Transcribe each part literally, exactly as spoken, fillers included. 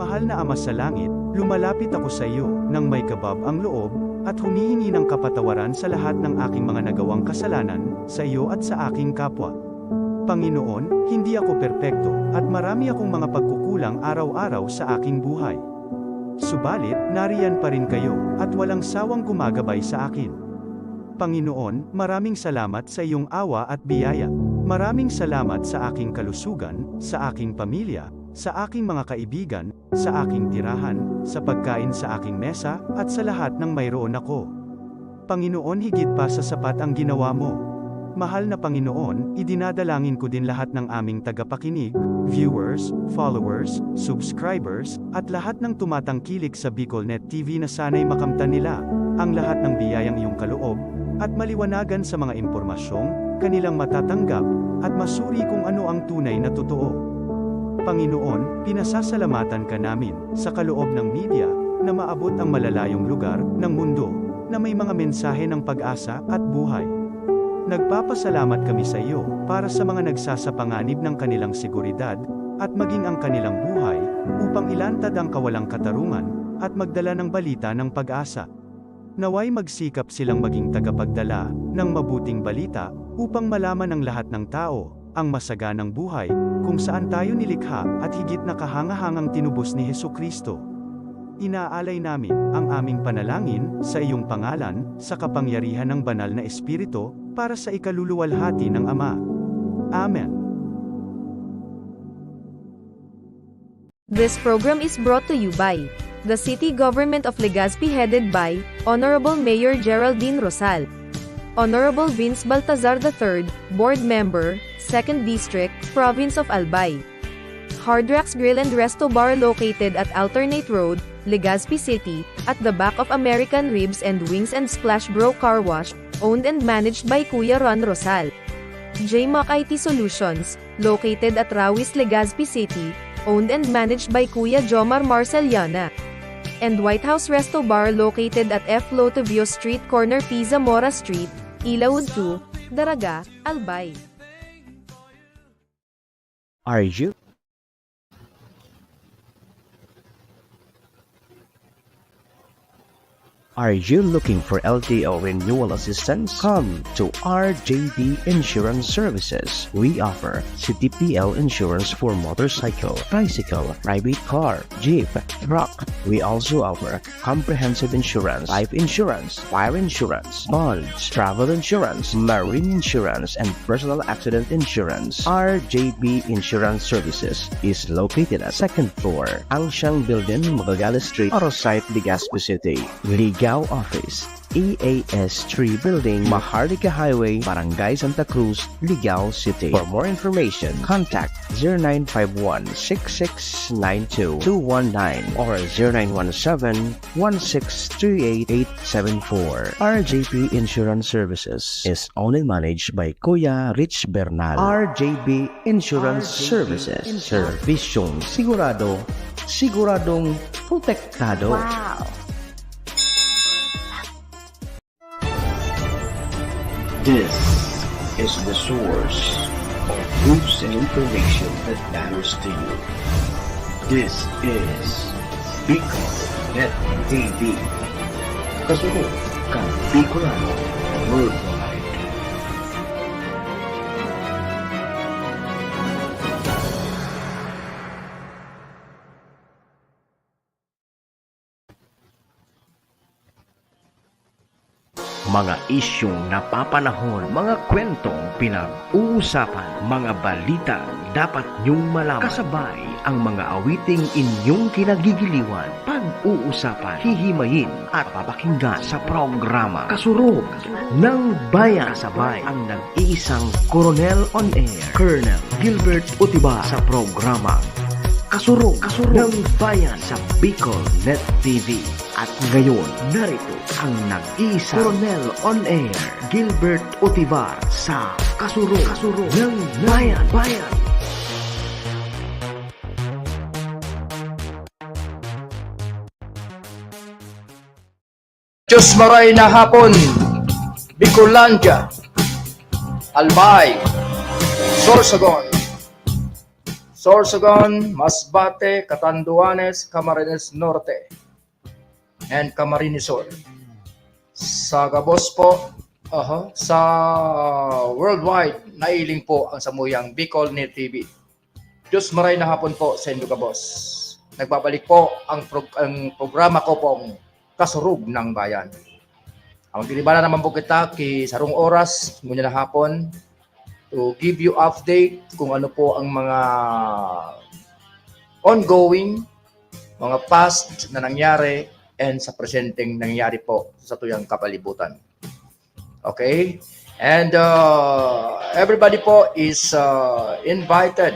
Mahal na Ama sa Langit, lumalapit ako sa iyo nang may kabab ang loob at humihingi ng kapatawaran sa lahat ng aking mga nagawang kasalanan sa iyo at sa aking kapwa. Panginoon, hindi ako perpekto at marami akong mga pagkukulang araw-araw sa aking buhay. Subalit, nariyan pa rin kayo at walang sawang gumagabay sa akin. Panginoon, maraming salamat sa iyong awa at biyaya. Maraming salamat sa aking kalusugan, sa aking pamilya, sa aking mga kaibigan, sa aking tirahan, sa pagkain sa aking mesa, at sa lahat ng mayroon ako. Panginoon, higit pa sa sapat ang ginawa mo. Mahal na Panginoon, idinadalangin ko din lahat ng aming tagapakinig, viewers, followers, subscribers, at lahat ng tumatangkilik sa BicolNet T V na sana'y makamtan nila ang lahat ng biyayang iyong kaloob at maliwanagan sa mga impormasyong kanilang matatanggap at masuri kung ano ang tunay na totoo. Panginoon, pinasasalamatan ka namin sa kaloob ng media na maabot ang malalayong lugar ng mundo na may mga mensahe ng pag-asa at buhay. Nagpapasalamat kami sa iyo para sa mga nagsasapanganib ng kanilang seguridad at maging ang kanilang buhay upang ilantad ang kawalang katarungan at magdala ng balita ng pag-asa. Naway magsikap silang maging tagapagdala ng mabuting balita upang malaman ng lahat ng tao ang masaganang buhay kung saan tayo nilikha at higit na kahangahangang tinubos ni Jesu-Cristo. Inaalay namin ang aming panalangin sa iyong pangalan, sa kapangyarihan ng Banal na Espiritu, para sa ikaluluwalhati ng Ama. Amen. This program is brought to you by the City Government of Legazpi, headed by Honorable Mayor Geraldine Rosal. Honorable Vince Baltazar the third, Board Member, Second District, Province of Albay. Hard Rocks Grill and Resto Bar, located at Alternate Road, Legazpi City, at the back of American Ribs and Wings and Splash Bro Car Wash, owned and managed by Kuya Ron Rosal. J Mac I T Solutions, located at Rawis, Legazpi City, owned and managed by Kuya Jomar Marceliana. And White House Resto Bar, located at F Lotovio Street, corner P. Zamora Street, Ilaud two, Daraga, Albay. Are you? Are you looking for L T O renewal assistance? Come to R J B Insurance Services. We offer C T P L insurance for motorcycle, tricycle, private car, jeep, truck. We also offer comprehensive insurance, life insurance, fire insurance, bonds, travel insurance, marine insurance, and personal accident insurance. R J B Insurance Services is located at second floor, Angsiang Building, Magallanes Street, Oro Site, Legazpi City. Ligao Office, E A S three Building, Maharlika Highway, Barangay Santa Cruz, Ligao City. For more information, contact zero nine five one, six six nine two, two one nine or zero nine one seven, one six three eight, eight seven four. R J P Insurance Services is owned and managed by Kuya Rich Bernal. R J P Insurance Services. Serbisyong sigurado, siguradong protektado. Wow! This is the source of news and information that matters to you. This is Bicol Net T V. Kasunod kan Bicolano Worldwide. Mga isyung napapanahon, mga kwentong pinag-uusapan, mga balitang dapat niyong malaman. Kasabay ang mga awiting inyong kinagigiliwan, pag-uusapan, hihimayin at papakinggan sa programa Kasurog ng Bayan. Kasabay ang nag-iisang Koronel on Air, Colonel Gilbert Utibar sa programa Kasurog, Kasurog ng Bayan sa Bicol Net T V. At ngayon, narito ang nag-iisang Koronel on Air, Gilbert Utibar sa Kasurog, Kasurog ng Bayan, Bayan. Diyos maray na hapon, Bicolandia, Albay, Sorsogon, Sorsogon, Masbate, Catanduanes, Camarines Norte, and Camarines Sur. Sa gabos po, aha, sa worldwide, nailing po ang samuyang Bicol Net T V. Diyos maray na hapon po sa indo gabos. Nagbabalik po ang, prog- ang programa ko pong Kasurog ng Bayan. Ang ginibala naman po kita ki sarong oras, ngunyan na hapon, to give you update kung ano po ang mga ongoing, mga past na nangyari, and sa presenteng nangyari po sa tuyang kapalibutan. Okay? And uh, everybody po is uh, invited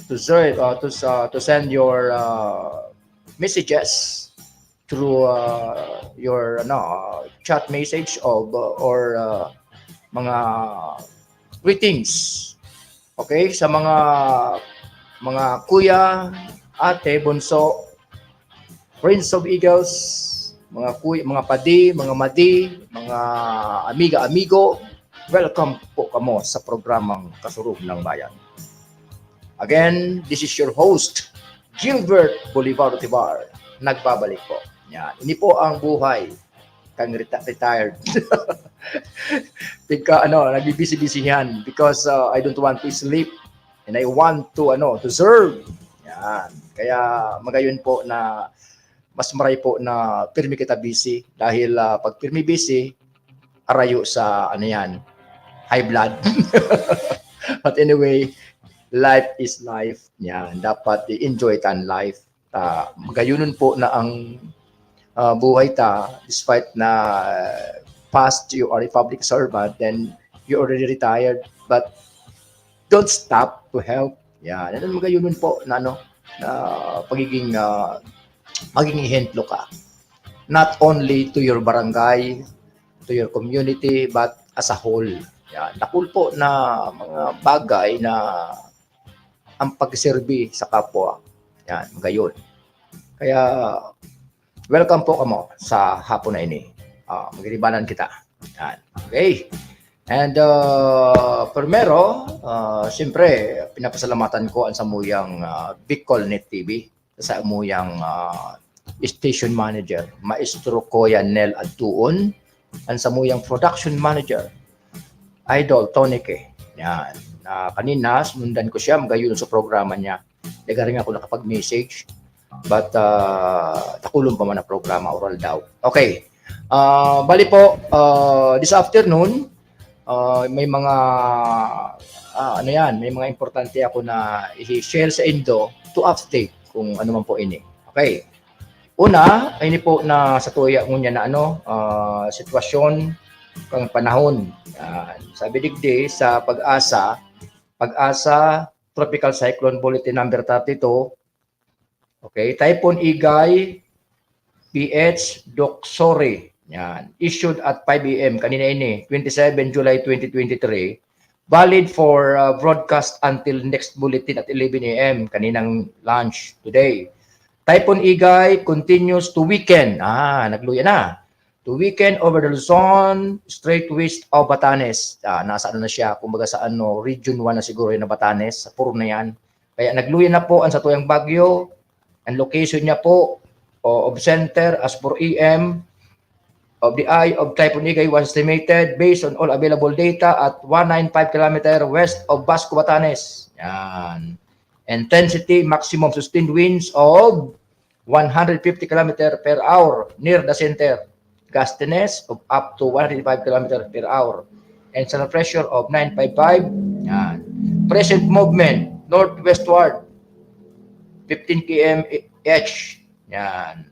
to serve, uh, to, uh, to send your uh, messages through uh, your ano, uh, chat message of, uh, or uh, mga greetings. Okay? Sa mga mga kuya, ate, bunso, Prince of Eagles, mga kuy, mga padi, mga madi, mga amiga, amigo, welcome po kamo sa programang Kasurog ng Bayan. Again, this is your host, Gilbert Bolivar Otibar. Nagbabalik po. Yan. Ini po ang buhay kang reta- retired. Pagka ano, nagbibisi-bisihan because uh, I don't want to sleep and I want to ano, to serve. Yan. Kaya magayon po na mas maray po na pirmi kita busy dahil uh, pag pirmi busy, arayo sa ano yan, high blood. But anyway, life is life. Yan, dapat i-enjoy tan life. Uh, magayunon po na ang uh, buhay ta, despite na uh, past you are a public servant, then you already retired, but don't stop to help. Yan, yan ang magayunon po na ano, na pagiging uh, maging ehemplo ka. Not only to your barangay, to your community, but as a whole. Yan, dakul po na mga bagay na ang pagserbi sa kapwa. Yan, magayon. Kaya, welcome po kamo sa hapon na ini. Uh, magiribanan kita. Yan. Okay. And uh, primero, uh, siyempre, pinapasalamatan ko ang samuyang uh, Bicol Net T V, sa samuyang uh, station manager, Maestro Kuya Nel Adtuon, ang samuyang production manager, Idol Tony K. Yan. Uh, kanina, sinundan ko siya, magayon sa programa niya. Nagaring ako nakapag-message. But uh, takulon pa man ang programa, oral daw. Okay. Uh, bali po, uh, this afternoon, uh, may mga uh, ano yan, may mga importante ako na i-share sa indo to update kung ano man po ini. Okay. Una, ini po na sa tuya ngunyan na ano, uh, sitwasyon kang panahon. Uh, sabi digdi sa pag-asa, pag-asa Tropical Cyclone Bulletin number thirty-two, okay, Typhoon Igay, P H Doksori. Yan. Issued at five A M kanina ini, twenty-seven July twenty twenty-three. Valid for uh, broadcast until next bulletin at eleven A M kaninang lunch today. Typhoon Igay continues to weaken. Ah, nagluya na. To weaken over the Luzon, straight west of Batanes. Ah, nasa ano na siya, kumbaga sa ano, Region one na siguro yun na Batanes, sa puro na yan. Kaya nagluya na po ang satuyang bagyo. Ang location niya po, o, of center as per E M of the eye of Typhoon Igay was estimated based on all available data at one nine five kilometer west of Basco, Batanes. Yan. Intensity, maximum sustained winds of one hundred fifty kilometer per hour near the center. Gustiness of up to one hundred five kilometer per hour. And central pressure of nine five five. Yan. Present movement, northwestward, fifteen K M H. Yan.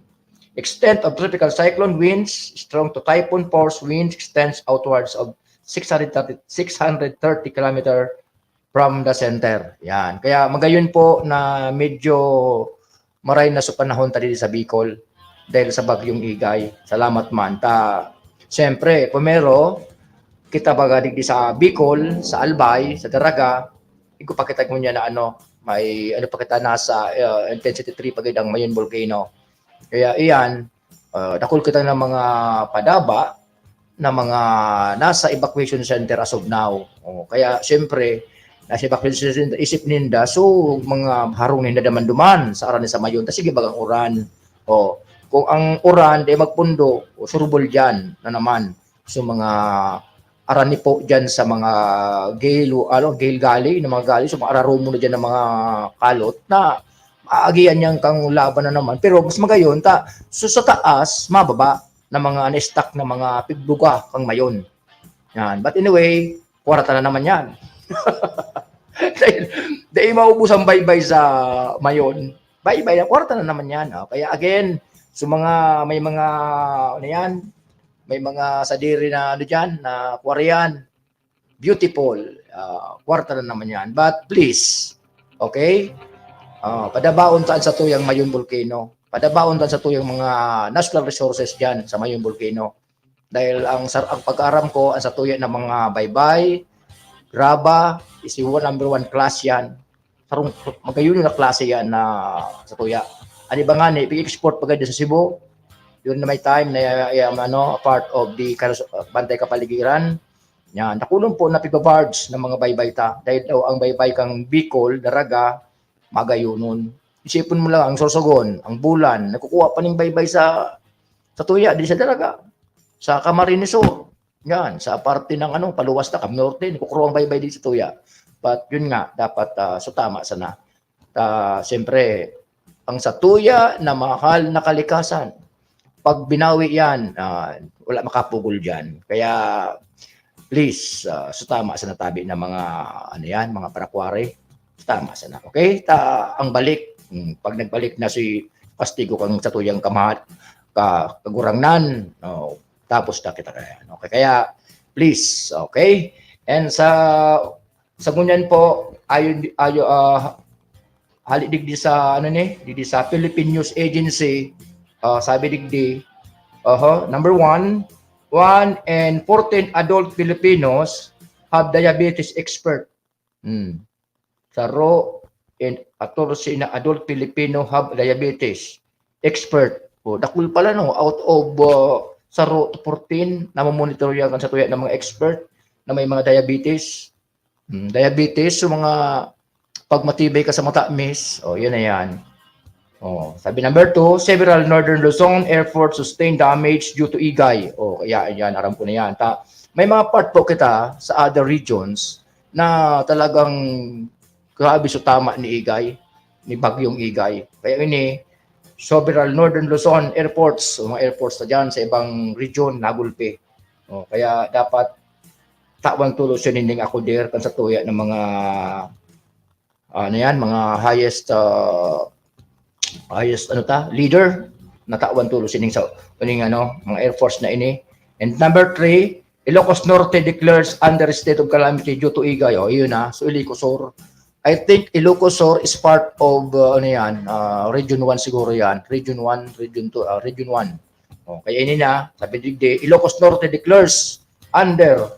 Extent of tropical cyclone winds, strong to typhoon force winds extends outwards of six hundred thirty, six hundred thirty kilometer from the center. Yan. Kaya magayon po na medyo maray na sa panahon ta diri sa Bicol dahil sa Bagyong Igay. Salamat man. Ta, siyempre, primero, kita baga digdi sa Bicol, sa Albay, sa Daraga, igwa pa kita ngunyan na ano, may ano pa kita nasa uh, intensity three pa gid ang Mayon Volcano. Kaya iyan, uh, dakul kita ng mga padaba na mga nasa evacuation center as of now. O, kaya siyempre, Nasa iba, isip ninda, so, mga harong ninda daman duman sa aran ni sa Mayon. Ta sige, bagang uran. O, kung ang uran, di magpundo, o, surbol dyan na naman. So, mga aran ni po dyan sa mga gale, ano, gale gali, na mga gali, so, mga ararumo na dyan ng mga kalot na aagihan niyang kang laban na naman. Pero mas magayon, ta, so, sa taas, mababa na mga na-stack na mga pigbuga kang Mayon. Yan. But anyway, kwarta na naman yan. Dahil, dahil maubos ang baybay sa Mayon. Baybay, ang kwarta na naman yan. O, kaya again, so mga, may mga, ano yan, may mga sadiri na, ano dyan, na kwaryan. Beautiful. Ah, kwarta na naman yan. But please, okay? Ah, padabaon ta an satuyang Mayon Volcano. Padabaon ta an satuyang mga natural resources dyan sa Mayon Volcano. Dahil ang, sar-, ang pagkaaram ko, ang satuya ng mga baybay, graba, is yung number one class yan. Sarong magayon na klase yan na satuya. Ano ba nga ni, pig-export pa gad sa Cebu. Yun na may time na, um, ano, a part of the Karas-, Bantay Kapaligiran. Yan, nakulong po na pibabarge ng mga baybay ta. Dahil daw ang baybay kang Bicol, Daraga, magayonon. Isipon mo lang, ang Sorsogon, ang Bulan, nagkukuha pa ning baybay sa, sa tuya, di sa Daraga. Sa Camarines Sur, yan, sa parte ng ano, paluwas na, Cam Norte, nagkukuha ang baybay di sa tuya. But yun nga, dapat, ah, so tama sana. Ah, siyempre, ang satuya na mahal na kalikasan, pag binawi yan, ah, wala makapugol dyan. Kaya, please, ah, so tama sana tabi ng mga, ano yan, mga parakwari. So tama sana. Okay? Ta, ang balik, mm, pag nagbalik na si Pastigo kang satuyang kamahat, ka, kagurangnan, oh, tapos na kita kaya. Okay? Kaya, please, okay? And sa, sa ngunyan po, ayon, ayo, ah, hali digdi sa, ano ni, digdi sa Philippine News Agency, ah, sabi digdi, aha, number one, one and fourteen adult Filipinos have diabetes expert. Hmm. Saro and katorse na adult Filipino have diabetes expert. O, dakul pala, no? Out of, uh, saro to fourteen, namomonitor yan kan satuya ng mga expert na may mga diabetes. Hmm, diabetes, so mga pag matibay ka sa matamis, o, yan na yan. O, sabi number two, several northern Luzon airports sustain damage due to igay. O, kaya yan, aram ko na yan. Ta, may mga part po kita sa other regions na talagang grabe so tama ni igay, ni Bagyong Igay. Kaya ini, several northern Luzon airports, o mga airports na dyan sa ibang region, nagulpi. O, kaya dapat tawan tulos yun, hindi ako there kan satuya ng mga, ano yan, mga highest, ah, highest, ano ta, leader, natawan tulos sining sa, ining, ano, mga airforce na ini. And number three, Ilocos Norte declares under state of calamity due to igay. O, yun na. So, Ilocos Sur. I think Ilocos Sur is part of, uh, ano yan, uh, Region one siguro yan. Region one, Region two, uh, Region one. O, kaya ini na, sabi digdi, Ilocos Norte declares under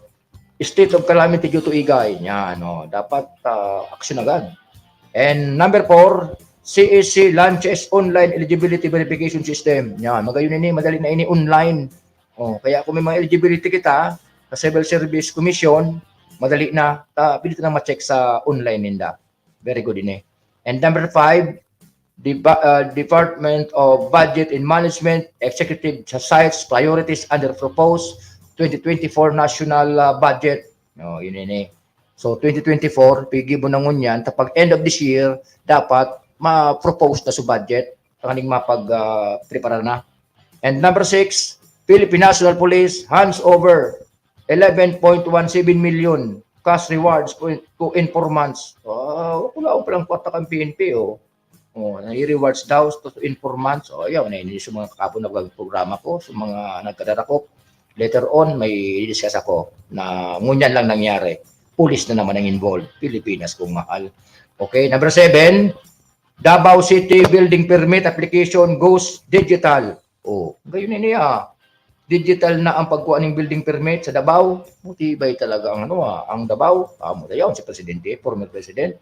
state of calamity due to igay. Yan, o. Dapat, ah, aksyon agad. And number four, C E C launches online eligibility verification system. Yan, magayon ini, madali na ini, online. O, kaya kung may mga eligibility kita sa Civil Service Commission, madali na, ta, pwede na ma-check sa online ninda. Very good ini. And number five, the, uh, Department of Budget and Management Executive sa sites priorities under proposed twenty twenty-four national, uh, budget. No, yun ini. So, twenty twenty-four, pigi mo na ngunyan, ta pag end of this year, dapat ma-propose na sa budget, tanganing mapag, uh, prepara na. And number six, Philippine National Police hands over eleven point one seven million cash rewards to, to informants. Ah, wala akong palang kwarta kang P N P, oh. Oh, nai-rewards daw to informants. Oh, ayaw, nainis yung mga kakapon na programa ko, sa mga nagkadarakop. Later on, may discuss ako na ngunyan lang nangyari. Pulis na naman ang involved. Pilipinas kong mahal. Okay, number seven, Davao City Building Permit Application goes digital. Oh, gayon ini, ah. Digital na ang pagkuha ng building permit sa Davao. Mutibay talaga ang, ano, ah, ang Davao. Ah, mo dayon si Presidente, former President.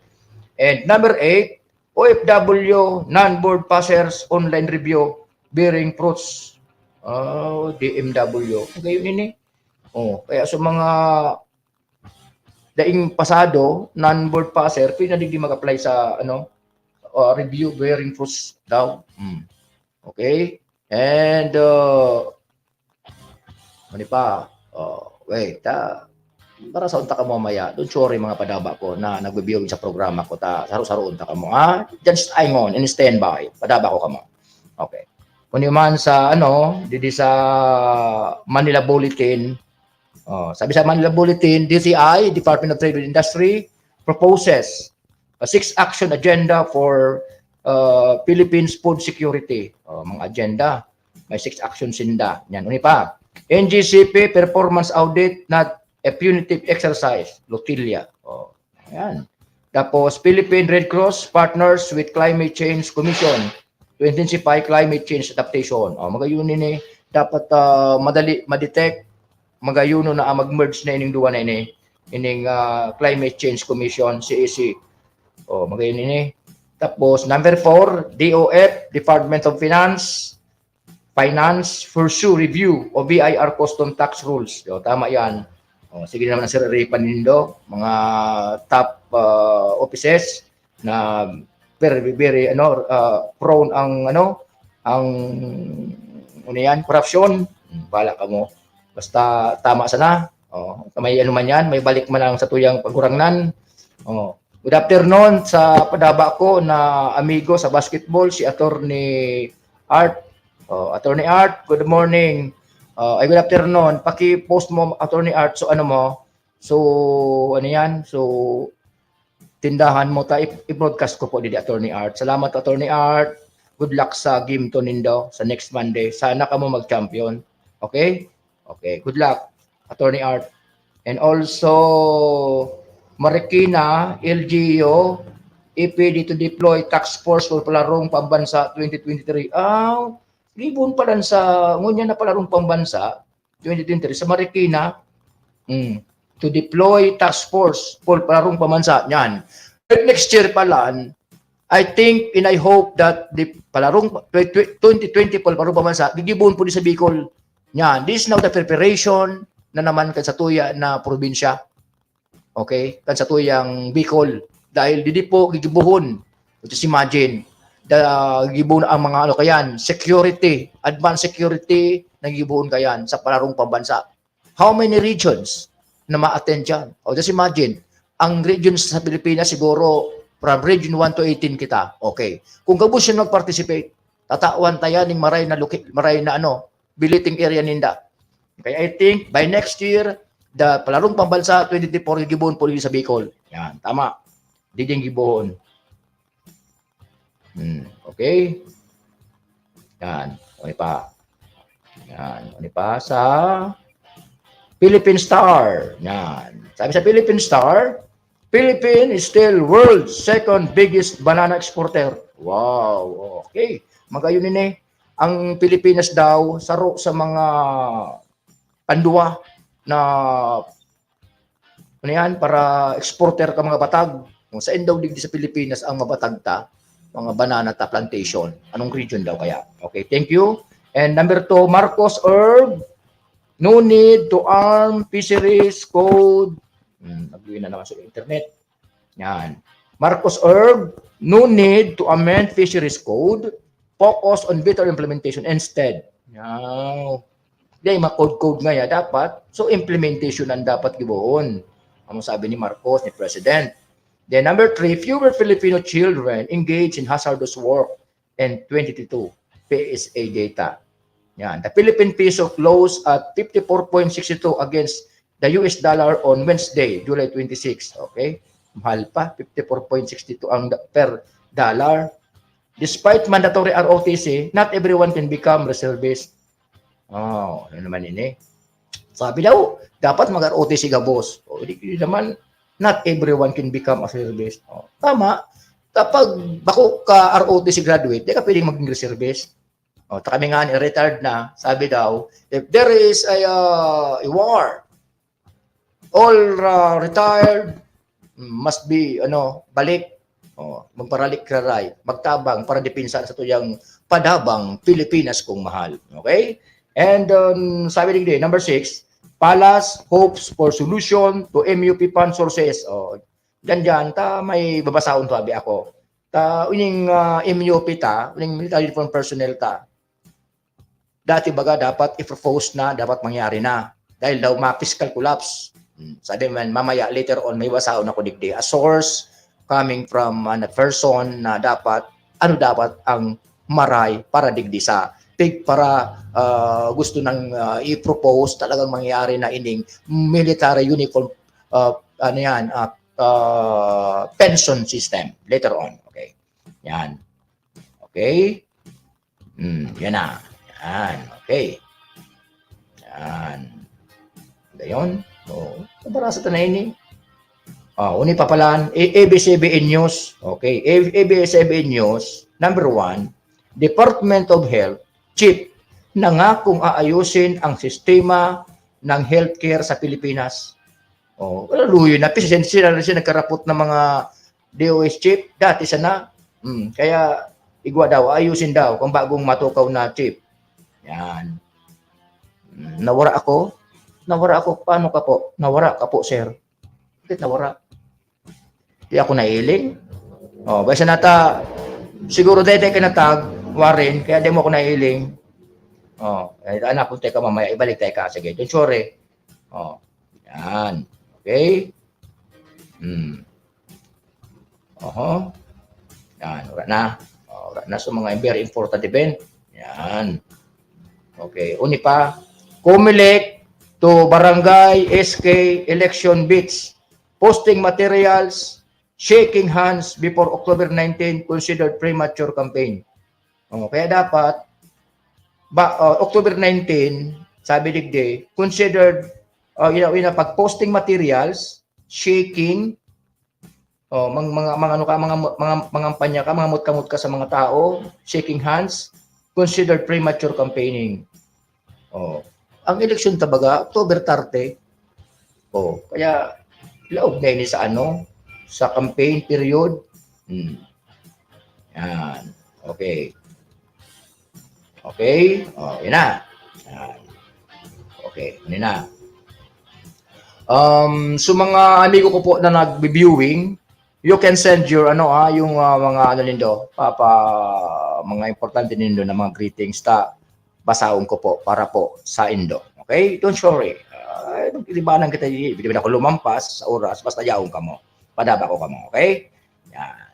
And number eight, O F W non-board passers online review bearing fruits. Oh, D M W. Gayon ini. Oh, kaya sa mga daing pasado, non-board passer, pwede na digdi mag-apply sa, ano, uh, review bearing fruits daw. Hmm. Okay? And, uh, ano pa? Oh, wait, ah. Para sa unta kamo maya. Don't worry, mga padaba ko na nagbe-viewing sa programa ko, ta saro-saroon ta kamo, ha? Just hang on and stand by. Padaba ko kamo. Okay. Kung di man sa, ano, didi sa Manila Bulletin, oh, sabi sa Manila Bulletin, D T I, Department of Trade and Industry, proposes a six-action agenda for, uh, Philippines food security. Oh, mga agenda. May six actions sinda. Yan, uni pa. N G C P performance audit, not a punitive exercise. Lotilla. Oh, yan. Tapos, Philippine Red Cross partners with Climate Change Commission to intensify climate change adaptation. Oh, magayon ini, dapat, ah, madali ma-detect, magayon na, ah, mag-merge na ining duwa na ini, ining, ah, Climate Change Commission, C A C. Oh, magayon ini. Tapos, number four, D O F, Department of Finance, Finance, pursue review of V I R custom tax rules. Yo, tama yan. Oh, sige naman ang siriripan nindo, mga top, ah, offices na very, very, ano, ah, prone ang, ano, ang, ano yan, korupsyon. Hmm, bahala kamo. Basta tama sana. Oh, may ano man yan, may balik man ang satuyang pagurangnan. Oh, good afternoon sa padaba ko na amigo sa basketball, si Attorney Art. Oh, Attorney Art, good morning. Oh, ay, good afternoon. Paki-post mo, Attorney Art. So, ano mo? So, ano yan? So, tindahan mo ta, i-, i-broadcast ko po didi, Attorney Art. Salamat, Attorney Art. Good luck sa game to nindo sa next Monday. Sana kamo mag-champion. Okay? Okay. Good luck, Attorney Art. And also, Marikina, L G U, E P D to deploy task force for Palarong Pambansa twenty twenty-three. Ah, gibon pa lang sa, ngunyan na Palarong Pambansa, twenty twenty-three, sa Marikina, mm, to deploy task force for Palarong Pambansa. Yan. But next year pa lang, I think and I hope that the Palarong, twenty twenty-four Palarong Pambansa, gigibon po di sa Bicol. Yan. This is now the preparation na naman kan satuya na probinsya. Okay? Kan satuyang Bicol. Dahil didi po gigibuhon. Just imagine, the, gigibuhon ang mga ano kayan, security, advanced security, nagigibuhon kayan sa Palarong Pambansa. How many regions na ma-attend dyan? O, just imagine, ang regions sa Pilipinas siguro from region one to eighteen kita. Okay. Kung gabos yun mag-participate, tatawan ta yan ning maray na luki-, maray na ano, billeting area ninda. Okay, I think by next year, the Palarong Pambansa twenty twenty-four gigibohon po sa Bicol. Yan, tama. Diding gibohon. Hmm, okay. Yan. Ano pa? Yan. Ano pa sa Philippine Star? Yan. Sabi sa Philippine Star, Philippine is still world's second biggest banana exporter. Wow. Okay. Magayon ini. Ang Pilipinas daw, saro sa mga pandua na, ano yan, para exporter ka mga batag. Kung saan daw digdi sa Pilipinas ang mabatag ta, mga banana ta plantation. Anong region daw kaya? Okay, thank you. And number two, Marcos Erg, no need to arm fisheries code. Hmm, nag-uwi na naman sa internet. Yan. Marcos Erg, no need to amend fisheries code. Focus on better implementation instead. Yan. Di, ma-code-code nga ya, dapat. So, implementation ang dapat gibohon. Ano sabi ni Marcos, ni President? Then, number three, fewer Filipino children engage in hazardous work in twenty twenty-two, P S A data. Yan. The Philippine peso closed at fifty-four point six two against the U S dollar on Wednesday, July twenty-six. Okay? Mahal pa, fifty-four point six two ang da-, per dollar. Despite mandatory R O T C, not everyone can become reservist. Oh, ano naman ini? Sabi daw, dapat mag-R O T C gabos. O, di, di naman, not everyone can become a reservist. Oh, tama, kapag bako ka R O T C graduate, di ka pwedeng maging reservist. Oh, ta kami nga ni retired na, sabi daw, if there is a, uh, a war, all, uh, retired must be, ano, balik. Oh, magparalik raray, magtabang para depensa sa tuyang padabang Pilipinas kong mahal. Okay? And, um, sabi digdi, number six, Palas hopes for solution to M U P fund sources. Oh, dyan dyan, ta may babasahon to, abi ako. Ta, ining ah, M U P ta, ining military uniform personnel ta, dati baga dapat i-propose na, dapat mangyari na. Dahil daw ma-fiscal collapse. Hmm, sabi man, mamaya, later on, may basahon ako digdi. A source coming from a person na dapat, ano dapat ang maray para digdi sa pig para ah, gusto nang ah, i-propose talagang mangyari na ining military uniform ah, ano yan, ah, ah, pension system later on. Okay. Yan. Okay? Hmm, yan na. Yan. Okay. Yan. Dayon. Oh, barasa ta na ini. Oh, uni pa palan, A- ABS-CBN News. Okay, A- ABS-CBN News, number one, Department of Health chief nangakong aayusin ang sistema ng healthcare sa Pilipinas. Oh, well, luyo na. Kasi sila, sila nagkarapot ng mga D O H chief. Dati sana. Hmm, kaya igwa daw, ayusin daw kung bagong matukaw na chief. Yan. Hmm, nawara ako. Nawara ako. Paano ka po? Nawara ka po, sir. Bakit nawara? Di ako nailing. Oh, basta nata, siguro dahil tayo kinatag, Warren, kaya di mo ako nailing. Oh, eh, anak ko, teka, mamaya, ibalik tayo ka. Sige, don't worry. Oh, yan. Okay? Hmm. Oho. Yan, wala na. Oh, wala na sa mga very important event. Yan. Okay, uni pa. Comelec to barangay S K election bits. Posting materials, shaking hands before October nineteen considered premature campaign. Oh, kaya dapat, ba, oh, October nineteen, sabi digdi, considered, oh, yun, yun, pag posting materials, shaking, oh, mang, mga, mga, ano ka, mga, mga, mga kampanya ka, mga mut-kamut ka sa mga tao, shaking hands, considered premature campaigning. Oh, ang eleksyon ta baga, October thirty. Oh, kaya laog na ini sa ano, sa campaign period. Hmm. Yan. Okay. Okay? Oh, yan na. Yan. Okay, ano na. Um, so mga amigo ko po na nag-viewing, you can send your ano ah, yung ah, mga ano nindo, pa, pa mga importante nindo na mga greetings ta basahon ko po para po sa indo. Okay? Don't worry. Uh, maglibanan kita, di, di ako lumampas sa oras, basta yaon kamo. Padaba ko kamo, okay? Yan.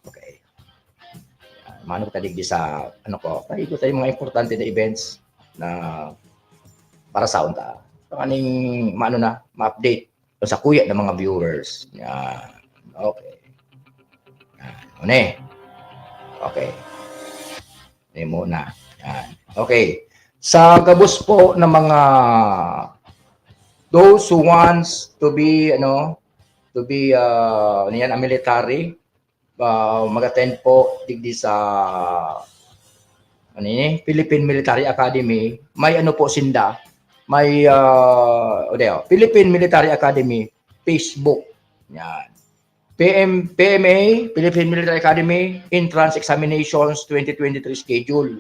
Okay. Yan. Mano kita digdi sa, ano ko, tayo ko tayo mga importante na events na para sa unta. Ang aning, maano na, ma-update sa kuya ng mga viewers. Yan. Okay. Yan. Une. Okay. Ini muna. Yan. Okay. Sa gabos po ng mga those who wants to be, ano, to be, uh, ano yan, a military, uh, mag-attend po digdi sa ano ini, Philippine Military Academy. May ano po sinda, may uh, o di, oh, Philippine Military Academy Facebook. Yan. P M, P M A, Philippine Military Academy, Entrance Examinations twenty twenty-three schedule.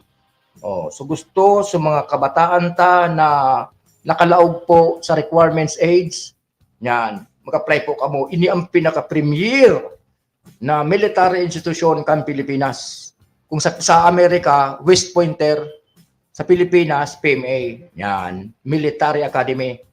Oh, so gusto sa mga kabataan ta na nakalaog po sa requirements age, yan, mag-apply po kamo. Ini ang pinaka-premier na military institution kan Pilipinas. Kung sa, sa Amerika, West Pointer, sa Pilipinas, P M A. Yan, Military Academy.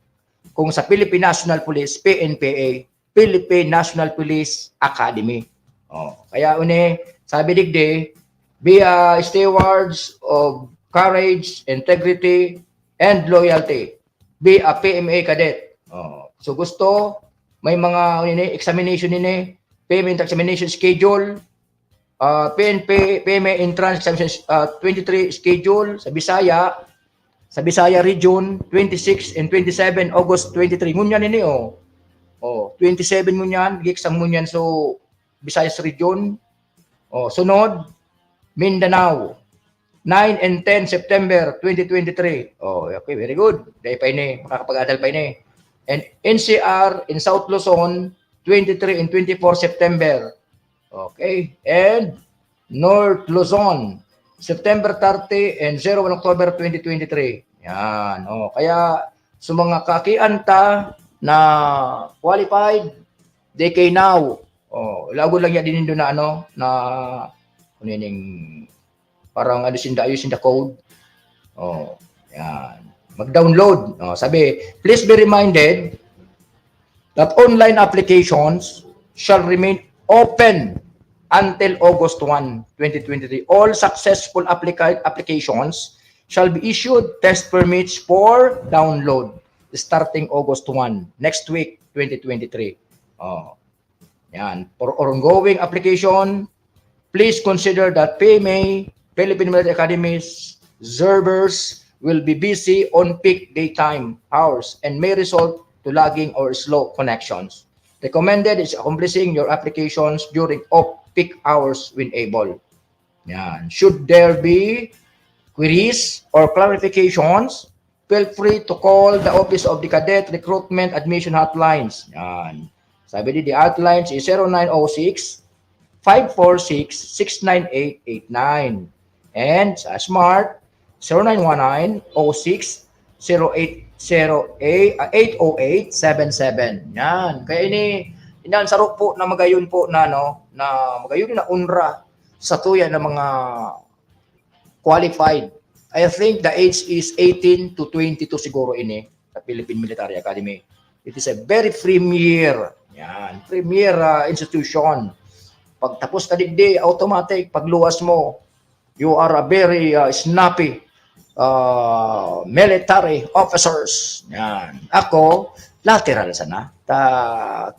Kung sa Philippine National Police, P N P A, Philippine National Police Academy. Oh, kaya uni, sabi digdi, be a stewards of courage, integrity, and loyalty. Be a P M A cadet. Oh, so gusto, may mga ini, examination ini, payment examination schedule, uh, P N P, P M A entrance examination uh, twenty-three schedule sa Bisaya, sa Bisaya region, twenty-six and twenty-seven August twenty-three. Ngunyan ini, oh. Oh, twenty-seven ngunyan, giksang ngunyan so Visayas region. Oh, sunod, Mindanao, nine and ten September twenty twenty-three. Oh, okay, very good. Dai pa ini, makakapag-adal pa ini. And N C R in South Luzon, twenty-three and twenty-four September. Okay. And North Luzon, September thirty and zero one October twenty twenty-three. Yan. Oh, kaya So, mga kakian ta na qualified, they can now, oh, ilagon lang yan din na ano, na, ano yun, parang ano, sinda, ayun, sinda code. Oh, yan. Mag-download. Oh, sabi, please be reminded that online applications shall remain open until August one, twenty twenty-three. All successful applica- applications shall be issued test permits for download starting August one, next week, twenty twenty-three. Oh. Yan. For ongoing application, please consider that P M A, Philippine Military Academy's servers will be busy on peak daytime hours and may result to lagging or slow connections. Recommended is accomplishing your applications during off-peak hours when able. Yan. Should there be queries or clarifications, feel free to call the Office of the Cadet Recruitment Admission Hotlines. Yan. Sabi di, the hotlines is zero nine oh six, five four six, six nine eight eight nine. And sa Smart, zero nine one nine oh six, zero eight zero eight, ah, eight oh eight seven seven. Yan. Kaya ini, ini ang saro po na magayon po na, no, na magayon na unra sa tuya na mga qualified. I think the age is eighteen to twenty-two siguro ini sa Philippine Military Academy. It is a very premier, yan, premier, ah, institution. Pagtapos ka digdi, automatic, pagluwas mo, you are a very, ah, snappy, ah, military officers. Yan. Ako, lateral sana. Ta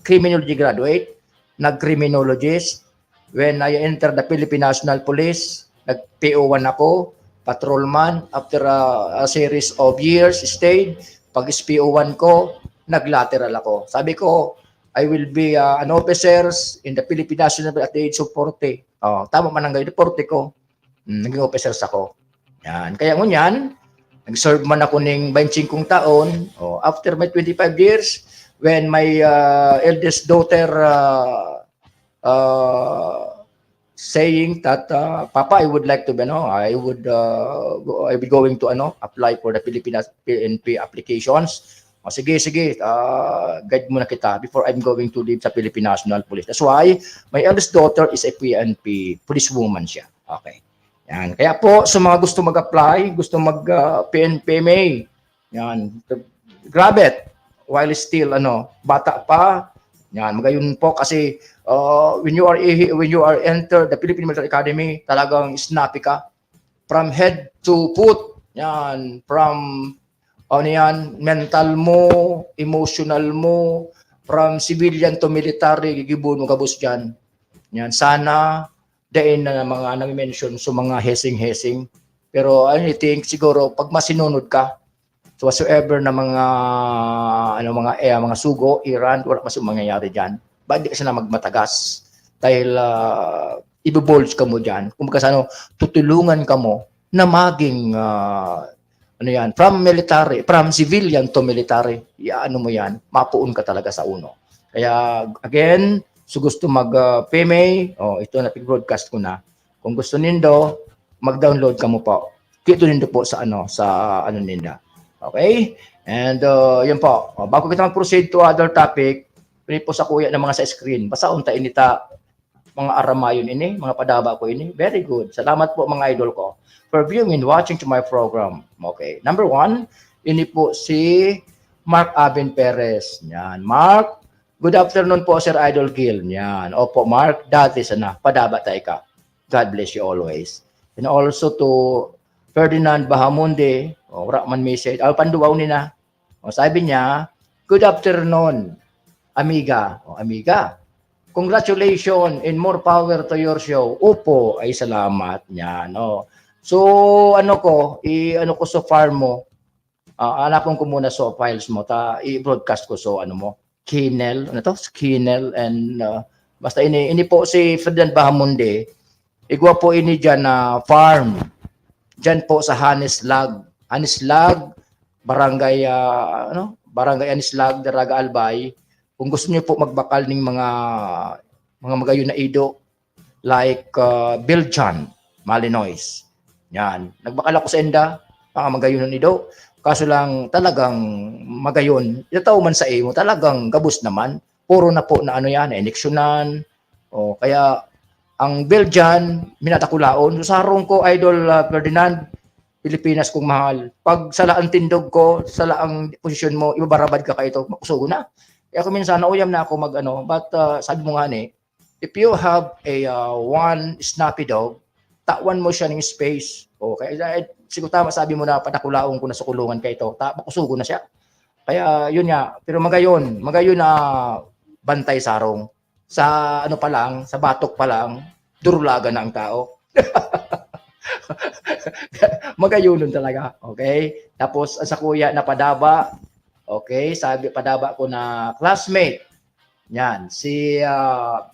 criminology graduate, nag-criminologist. When I entered the Philippine National Police, nag-P O one ako, patrolman. After a, a series of years, stayed, pag-P O one ko, nag-lateral ako. Sabi ko, I will be, uh, an officer in the Philippine National Police at the age of forty. Oh, tama man ang gayon, forty ko. Mm, naging officer ako. Yan. Kaya ngunyan, nag-serve man ako ning twenty-five taon. Oh, after my twenty-five years, when my, uh, eldest daughter, uh, uh, saying that, uh, "Papa, I would like to, ano, I would, uh, go- I will going to, ano, apply for the Philippine P N P applications." "O, sige, sige, ah, guide muna kita before I'm going to leave sa Philippine National Police." That's why my eldest daughter is a P N P policewoman siya. Okay. Yan. Kaya po, sa mga gusto mag-apply, gusto mag, ah, P N P M A, yan, grab it while still, ano, bata pa. Yan, magayon po kasi, uh, when you are a- when you are enter the Philippine Military Academy, talagang snappy ka from head to foot. Yan, from, ano yan, mental mo, emotional mo, from civilian to military, gigibohon mo gabos diyan. Yan, sana dai na mga nag-mention sa mga hesing-hesing. Pero I think siguro pag masinunod ka, so whatsoever na mga, ano, mga, eh, mga sugo, errand, wala mas mangyayari diyan. Ba, di ka sana magmatagas. Dahil, ah, ibubulge ka mo diyan. Kumbaga sa ano, tutulungan ka mo na maging, ah, ano yan, from military, from civilian to military, ano mo yan, mapuon ka talaga sa uno. Kaya, again, so gusto mag, ah, P M A, oh, ito na, pig-broadcast ko na. Kung gusto nindo, mag-download kamo po. Kito nindo po sa ano, sa ano ninda. Okay? And, uh, yun po. Uh, bago kita mag-proceed to other topic, pwede po sa kuya ng mga sa screen. Basta unta inita, mga aramayon ini, mga padaba ko ini. Very good. Salamat po, mga idol ko, for viewing and watching to my program. Okay. Number one, ini po si Mark Abin Perez. Yan. Mark, good afternoon po, Sir Idol Gil. Yan. Opo, Mark, dati sana. Padaba tayo ka. God bless you always. And also to Ferdinand Bahamonde, o, wala man message. Ah, panduwaw ni na. O, sabi niya, "Good afternoon, amiga." O, amiga. "Congratulations and more power to your show." Opo, ay salamat niya, no. So, ano ko, i-ano ko sa farm mo, ah, hanapon ko muna sa files mo, ta i-broadcast ko sa ano mo, Kinel, ano to? Kinel and, ah, basta ini, ini po si Ferdinand Bahamonde, igwa po ini diyan na farm. Diyan po sa Hanislag. Hanislag, barangay, ah, ano? Barangay Hanislag, Daraga Albay. Kung gusto niyo po magbakal ning mga, mga magayon na ido, like, ah, Biljan, Malinois. Yan. Nagbakal ako sa enda, mga magayon na ido. Kaso lang talagang magayon, itao man sa imo, talagang gabos naman. Puro na po na ano yan, na-eleksyonan. O kaya ang bill dyan, minatakulaon. So, sarong ko, Idol, ah, Ferdinand, Pilipinas kong mahal. Pag sala ang tindog ko, sala ang posisyon mo, ibabarabad ka kaito, makusugo na. Kaya ako minsan, nauyam na ako mag ano, but ah, sabi mo nga ni, if you have a ah, one snappy dog, tawan mo siya ng space. O kaya, eh, siguro tama sabi mo na padakulaon ko na sa kulungan kaito, ta makusugo na siya. Kaya yun nga, pero magayon, magayon na bantay sarong. Sa ano pa lang, sa batok pa lang, durulagan na ang tao. Magayonon talaga, okay? Tapos ang sa kuya na padaba, okay, sabi padaba ko na classmate. Yan, si ah,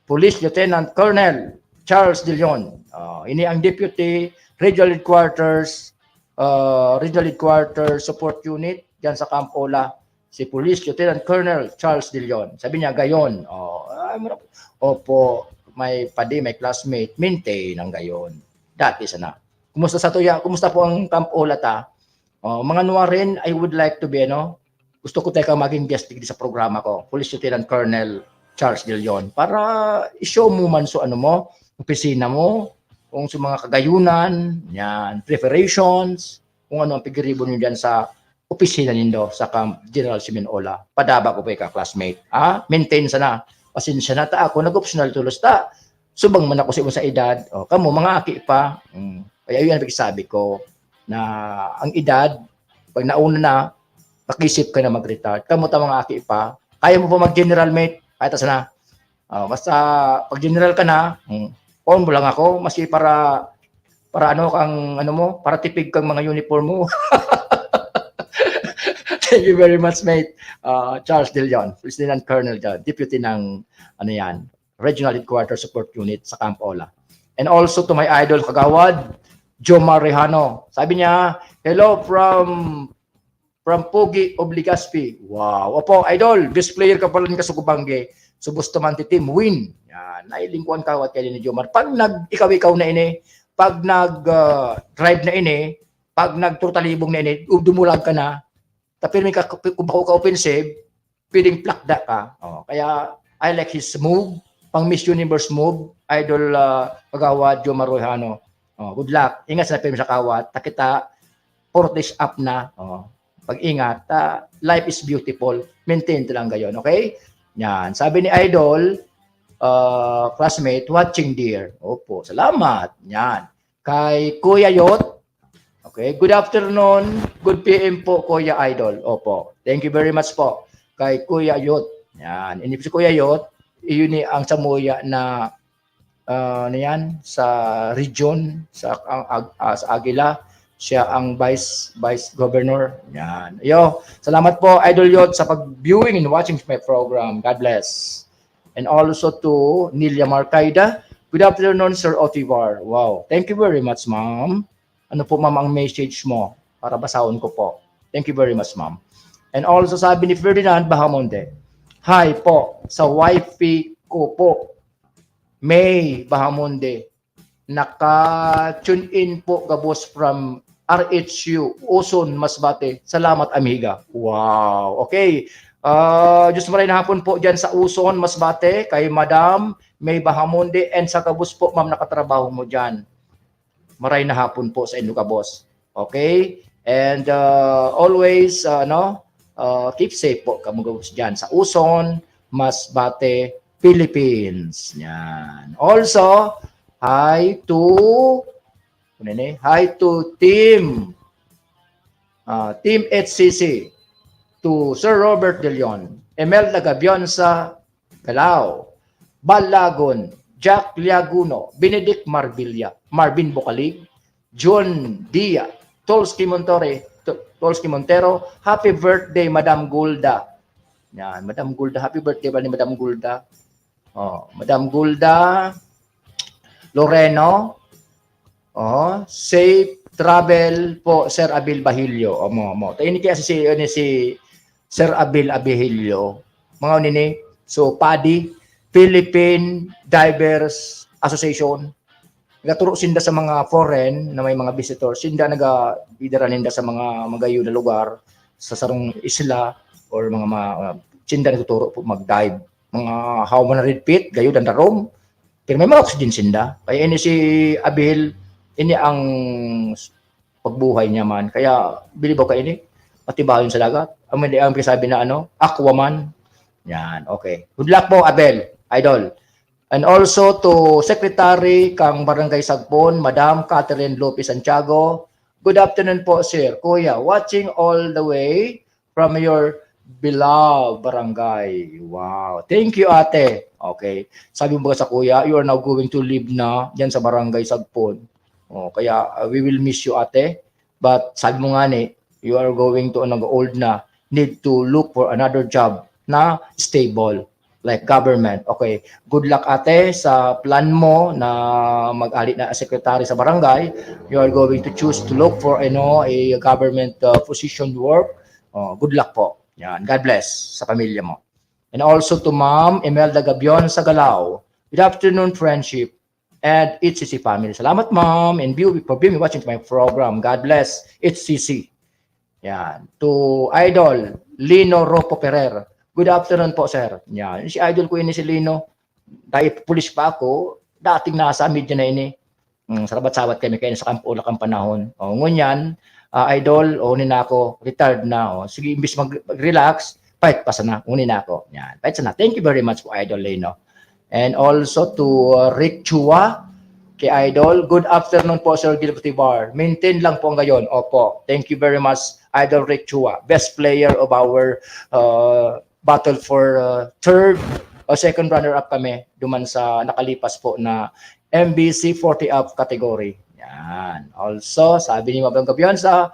Police Lieutenant Colonel Charles De Leon. Ah, ini ang Deputy Regional Headquarters, ah, Regional Headquarters Support Unit diyan sa Camp Ola, si Police Lieutenant Colonel Charles De Leon. Sabi niya, gayon. Oh, ah, mura- opo, may padi, may classmate, maintain ang gayon. Dati sana. Kumusta sa tuya? Kumusta po ang Camp Ola ta? Oh, mga Nuaren, I would like to be, ano, gusto ko teka maging guest digdi sa programa ko, Police Lieutenant Colonel Charles De Leon, para i-show mo man so ano mo, opisina mo, kung sa mga kagayunan, yan, preparations, kung ano ang pigiribo nyo dyan sa opisina nindo sa Camp General Simeon Ola. Padaba ko pa ika, classmate. Ha? Maintain sana. Pasensya na ta ako, nag-optional tulos ta. Subang man ako sa imo sa edad, o, kamo, mga aki pa. Mm. Kaya yun ang pagsabi ko, na ang edad, pag nauna na, makisip ka na mag-retire. Kamo ta mga aki pa, kaya mo pa mag-general, mate? Kaya ta sana. Oh, basta pag general ka na, hmm, phone mo lang ako, maski para, para ano, kang, ano mo, para tipig kang mga uniform mo. Thank you very much, mate. Ah, Charles De Leon, Lieutenant Colonel dyan, Deputy ng, ano yan, Regional Headquarters Support Unit sa Camp Ola. And also to my idol, Kagawad Jomar Rejano. Sabi niya, "Hello from, from Pogi of Legazpi." Wow. Opo, idol, best player ka pala ng Kasugubangge. Subos naman ti team win. Yan, nailingkuan ka, wat kayo ni Jomar. Pag nag-ikaw-ikaw na ini, pag nag, ah, drive na ini, pag nagturutalibong na ini, dumulag ka na, ta pirmi ka, kung bako ka offensive, pwedeng plakda ka. Oh, kaya I like his move, pang Miss Universe move, Idol, ah, Kagawad Jomar Rojano. Oh, good luck. Ingat sa pirmi sa kawat. Ta kita, four days up na. Oh, pag-ingat. Ah, life is beautiful. Maintain ta lang gayon, okay? Yan. Sabi ni Idol, ah, classmate, watching dear. Opo, salamat. Yan. Kay Kuya Yot. Okay, good afternoon, good P M po, Kuya Idol. Opo, thank you very much po kay Kuya Yot. Yan, ini si Kuya Yot, iyon ni ang samuya na, ah, ano yan, sa region, sa, ang, ag- ah, sa Aguila. Siya ang vice, vice governor. Yan. Yo, salamat po, Idol Yot, sa pag-viewing and watching my program. God bless. And also to Nilia Marcaida. Good afternoon, Sir Otivar. Wow. Thank you very much, ma'am. Ano po, ma'am, ang message mo? Para basahon ko po. Thank you very much, ma'am. And also, sabi ni Ferdinand Bahamonde, "Hi po sa wifey ko po, May Bahamonde. Naka-tune in po gabos from R H U, Uson, Masbate. Salamat, amiga." Wow. Okay. Ah, Diyos maray na hapon po dyan sa Uson, Masbate, kay Madam May Bahamonde, and sa gabos po, ma'am, nakatrabaho mo dyan. Maray na hapon po sa inyo gabos. Okay? And ah, always, ah, ano, ah, keep safe po kamo gabos dyan sa Uson, Masbate, Philippines. Yan. Also, hi to, ano ni? Hi to Team, ah, Team H C C, to Sir Robert De Leon, Emelda Gabionsa Galao, Balagon, Jack Liaguno, Benedict Marbilla, Marvin Bucalig, John Dia, Tolski Montore, To- Tolski Montero, happy birthday, Madam Gulda. Yan, Madam Gulda, happy birthday ba ni Madam Gulda? Oh, Madam Gulda Loreno. Oh, safe travel po, Sir Abil Bahilyo. Omo, omo. Ta ini kaya si, si, ano, si Sir Abil Abihilyo. Mga nini. So, PADI, Philippine Divers Association. Nagaturo sinda sa mga foreign na may mga visitor, sinda naga-, idara ninda sa mga magayo na lugar, sa sarong isla, or mga ma-, sinda nagtuturo po mag-dive. Mga how one hundred feet, gayo dan darom. Pero may mga oxygen sinda. Kaya ini si Abel, ini ang pagbuhay niya man. Kaya, bilibaw ka ini, matibayon sa dagat. Ang, ang sabi na ano, Aquaman. Yan, okay. Good luck po, Abel, idol. And also to Secretary kang Barangay Sagpon, Madam Catherine Lopez Santiago. Good afternoon po, sir. Kuya, watching all the way from your beloved barangay. Wow. Thank you, ate. Okay. Sabi mo ba sa kuya, you are now going to live na dyan sa Barangay Sagpon. Oh, kaya uh, we will miss you, ate. But sabi mo nga ni, you are going to, ano, old na, need to look for another job na stable, like government. Okay, good luck, ate, sa plan mo na mag-ali na secretary sa barangay. You are going to choose to look for, you know, a government uh, position work. Oh, good luck po. Yan. God bless sa pamilya mo. And also to Ma'am Imelda Gabion sa Galao. Good afternoon, friendship and H C C family. Salamat, Ma'am, and view, for being watching to my program. God bless, H C C. Yan. To Idol Lino Ropo Ferrer. Good afternoon po, sir. Yan. Si Idol ko ini si Lino. Dahil pulis pa ako, dating nasa media na ini. Mm, sarabat-sabat kami kayo sa kampo, lakang panahon. O, ngunyan, ah, Idol, o, ni na ako, retired na. O. Sige, imbis mag-, mag-relax, fight pa sana, uni na ako. Yan, fight sana. Thank you very much po, Idol Lino. And also to uh, Rick Chua, kay Idol. Good afternoon po, Sir Gilbert Ibar. Maintain lang po ngayon. Opo. Thank you very much, Idol Rick Chua. Best player of our uh, battle for uh, third o second runner-up kami duman sa nakalipas po na M B C forty up category. Yan. Also, sabi ni Mabang Gabiansa,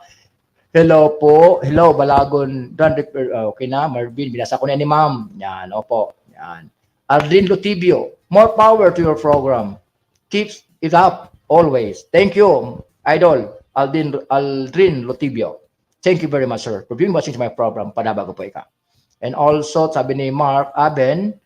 "Hello po. Hello, Balagon. Don Rip-, uh, okay na, Marvin. Binasa ko na ni Ma'am." Yan, opo. Yan. Aldrin Lutibio, "More power to your program. Keep it up always." Thank you, Idol Aldrin, Aldrin Lutibio. Thank you very much, sir, for being watching my program. Padabago po ika. And also, sabi ni Mark Aben,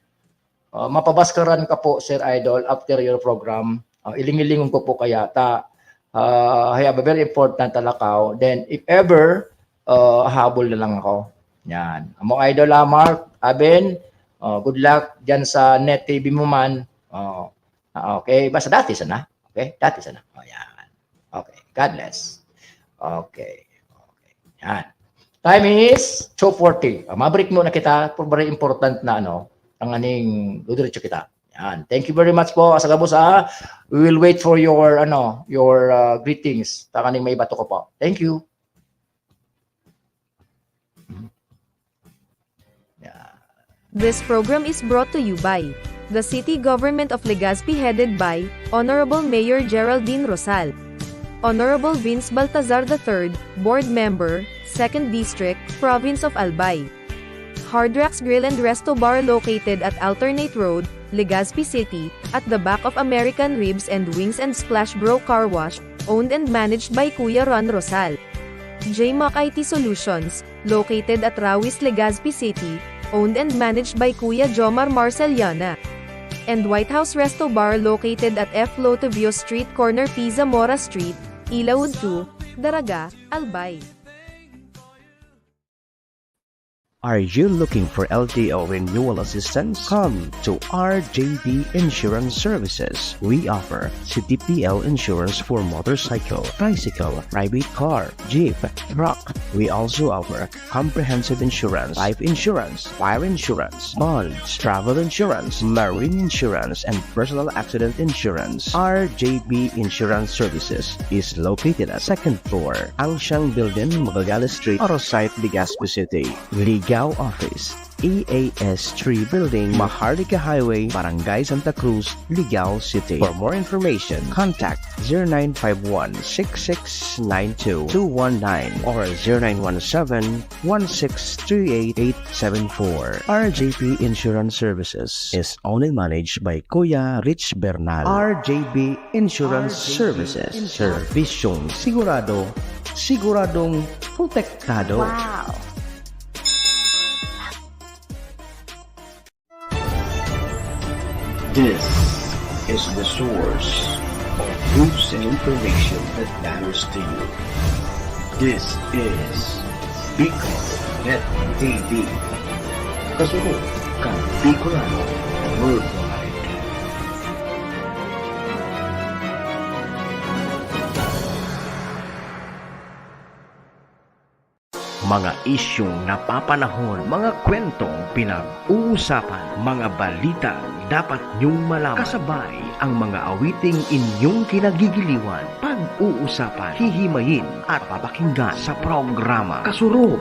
uh, "Mapabaskaran ka po, Sir Idol, after your program. Uh, ilingilingon ko po kaya ta, uh, I have a very important talakaw. Then, if ever, uh, habol na lang ako." Yan. Amo idol, ah, Mark Aben, uh, good luck dyan sa Net T V mo man. Uh, okay, basta dati sana. Okay, dati sana. O, yan. Okay, God bless. Okay. Okay. Yan. Time is two forty. Ah, mabreak muna kita. Pero very important na ano, ang aning dudiretso kita. Yan. Thank you very much po. Asa gabos, ah. We will wait for your, ano, your uh, greetings. Tanganing may ibato ko po. Thank you. Yeah. This program is brought to you by the City Government of Legazpi, headed by Honorable Mayor Geraldine Rosal, Honorable Vince Baltazar the third, Board Member, Second District, Province of Albay. Hard Rocks Grill and Resto Bar, located at Alternate Road, Legazpi City, at the back of American Ribs and Wings and Splash Bro Car Wash, owned and managed by Kuya Ron Rosal. J Mac I T Solutions, located at Rawis, Legazpi City, owned and managed by Kuya Jomar Marceliana. And White House Resto Bar, located at F Lotovio Street, corner P Zamora Street, Ilaud two, Daraga, Albay. Are you looking for L T O renewal assistance? Come to R J B Insurance Services. We offer C T P L insurance for motorcycle, tricycle, private car, jeep, truck. We also offer comprehensive insurance, life insurance, fire insurance, bonds, travel insurance, marine insurance, and personal accident insurance. R J B Insurance Services is located at second floor, Angsiang Building, Magallanes Street, Arosite, Legazpi City. Ligao Office, E A S three Building, Maharlika Highway, Barangay Santa Cruz, Ligao City. For more information, contact zero nine five one, six six nine two, two one nine or zero nine one seven, one six three eight, eight seven four. R J P Insurance Services is owned and managed by Kuya Rich Bernal. R J P Insurance Services. Serbisyong sigurado, siguradong protektado. Wow. This is the source of News and information that matters to you. This is Bicol Net T V. Kasunod kan Bicolano Worldwide. Mga isyung napapanahon, mga kwentong pinag-uusapan, mga balitang dapat niyong malaman. Kasabay ang mga awiting inyong kinagigiliwan, pag-uusapan, hihimayin at papakinggan sa programa Kasurog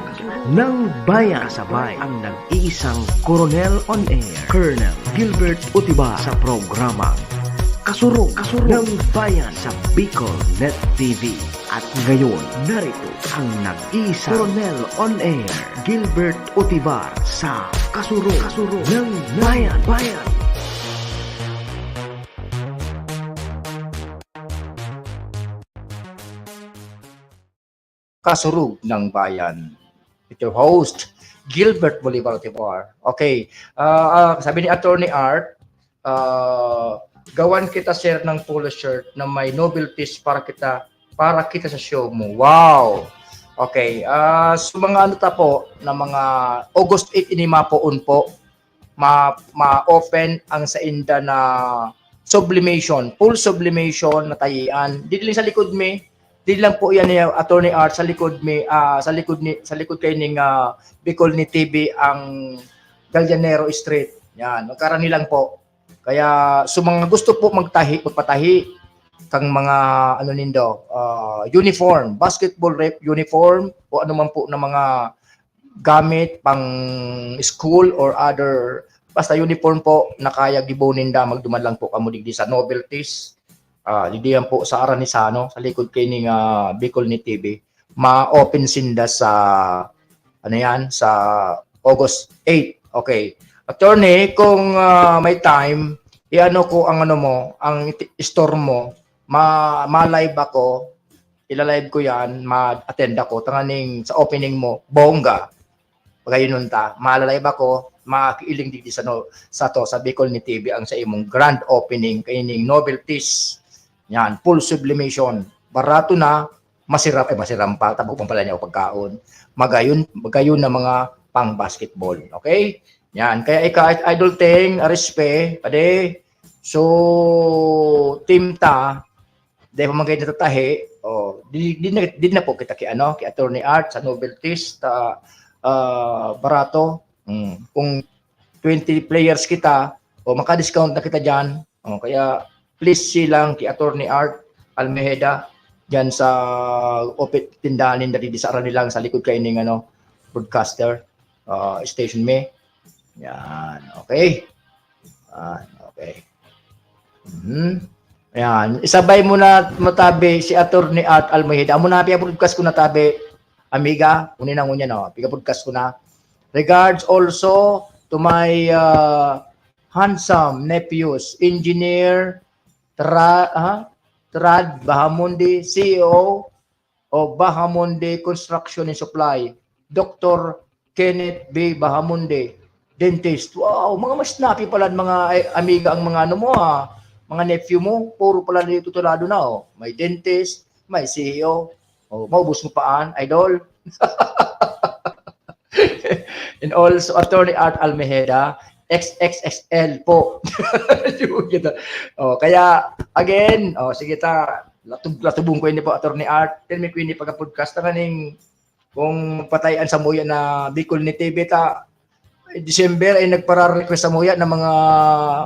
ng Bayan. Kasabay ang nag-iisang Koronel on Air, Colonel Gilbert Utibar sa programa Kasurog, Kasurog ng Bayan sa Bicol Net T V. At ngayon, narito ang nag-iisang Koronel on Air, Gilbert Utibar sa Kasurog, Kasurog ng Bayan. Bayan. Kasurog ng Bayan. With your host, Gilbert Bolivar Tibar. Okay, ah, ah, sabi ni Attorney Art, ah, "Gawan kita, sir, ng polo shirt na may novelties para kita, para kita sa show mo." Wow! Okay, ah, so mga ano ta po, na mga August eight ini mapoon po, ma-, ma-open ang sainda na sublimation, full sublimation na tayian. Dili lang sa likod mi, dili lang po yan ni Attorney Art, sa likod mi, ah, sa likod ni, sa likod kay ning, ah, Bicol ni T V ang Gallianero Street. Yan, magkarani lang po. Kaya sa mga gusto po magtahi, magpatahi, kang mga ano nindo, ah, uniform, basketball rep uniform, o ano man po na mga gamit pang school or other, basta uniform po na kaya gibo ninda, magduman lang po kamo digdi sa Novelties. Ah, digdi yan po sa Aranisano, sa likod kay ning, ah, Bicol ni T V. Ma-open sinda sa, ano yan, sa August eight. Okay. Attorney, kung, ah, may time, iano ko ang ano mo, ang iti-, store mo, ma-, ma-live ako, ila-live ko yan, ma-attend ako, tanganing sa opening mo, bongga. Pagayon ta, malalive ako, makiiling digdi sa no-, sa to, sa Bicol ni T V ang sa imong grand opening, kaining novelties. Yan, full sublimation. Barato na, masiram, eh, masiram pa, tabok pa pala niya o pagkaon. Magayon, magayon na mga pang basketball. Okay? Yan. Kaya ika, Idol Teng, Arispe, pade, so, team ta, dahil pa man kayo natatahi, oh, di, di, na, di na po kita kay, ano, kay Attorney Art sa novelties, ta, ah, barato. Mm. Kung twenty players kita, o maka-discount na kita dyan. O, kaya, please see lang kay Attorney Art Almejeda dyan sa opit tindahan ninda digdi sa Aranilang, sa likod kay ning, ano, broadcaster, ah, station mi. Yan, okay. Yan, okay. Mhm. Yan, isabay mo na, matabi, si Attorney Art Almejeda. Amo na, piya-broadcast ko na, tabi, amiga. Uni na, ngunyan, no? Piya-broadcast ko na. Regards also to my, uh, handsome nephews, Engineer Tra-, ha? Trad Bahamonde, C E O of Bahamonde Construction and Supply, Doctor Kenneth B Bahamonde, dentist. Wow, mga mas napi pala ang mga, ay, amiga ang mga ano mo, ah, mga nephew mo, puro pala dito tulado na, oh. May dentist, may C E O. Oh, maubos mo pa, an, idol. And also, Attorney Art Almejeda, X X X L po. Yung kita. Oh, kaya, again, oh, sige ta, latub-, latubong ko ini po, Attorney Art. Tell me, Queenie, pagka-podcast na kaning kung patay an samuya na Bicol ni T V ta, December ay nagpara-request samuya na mga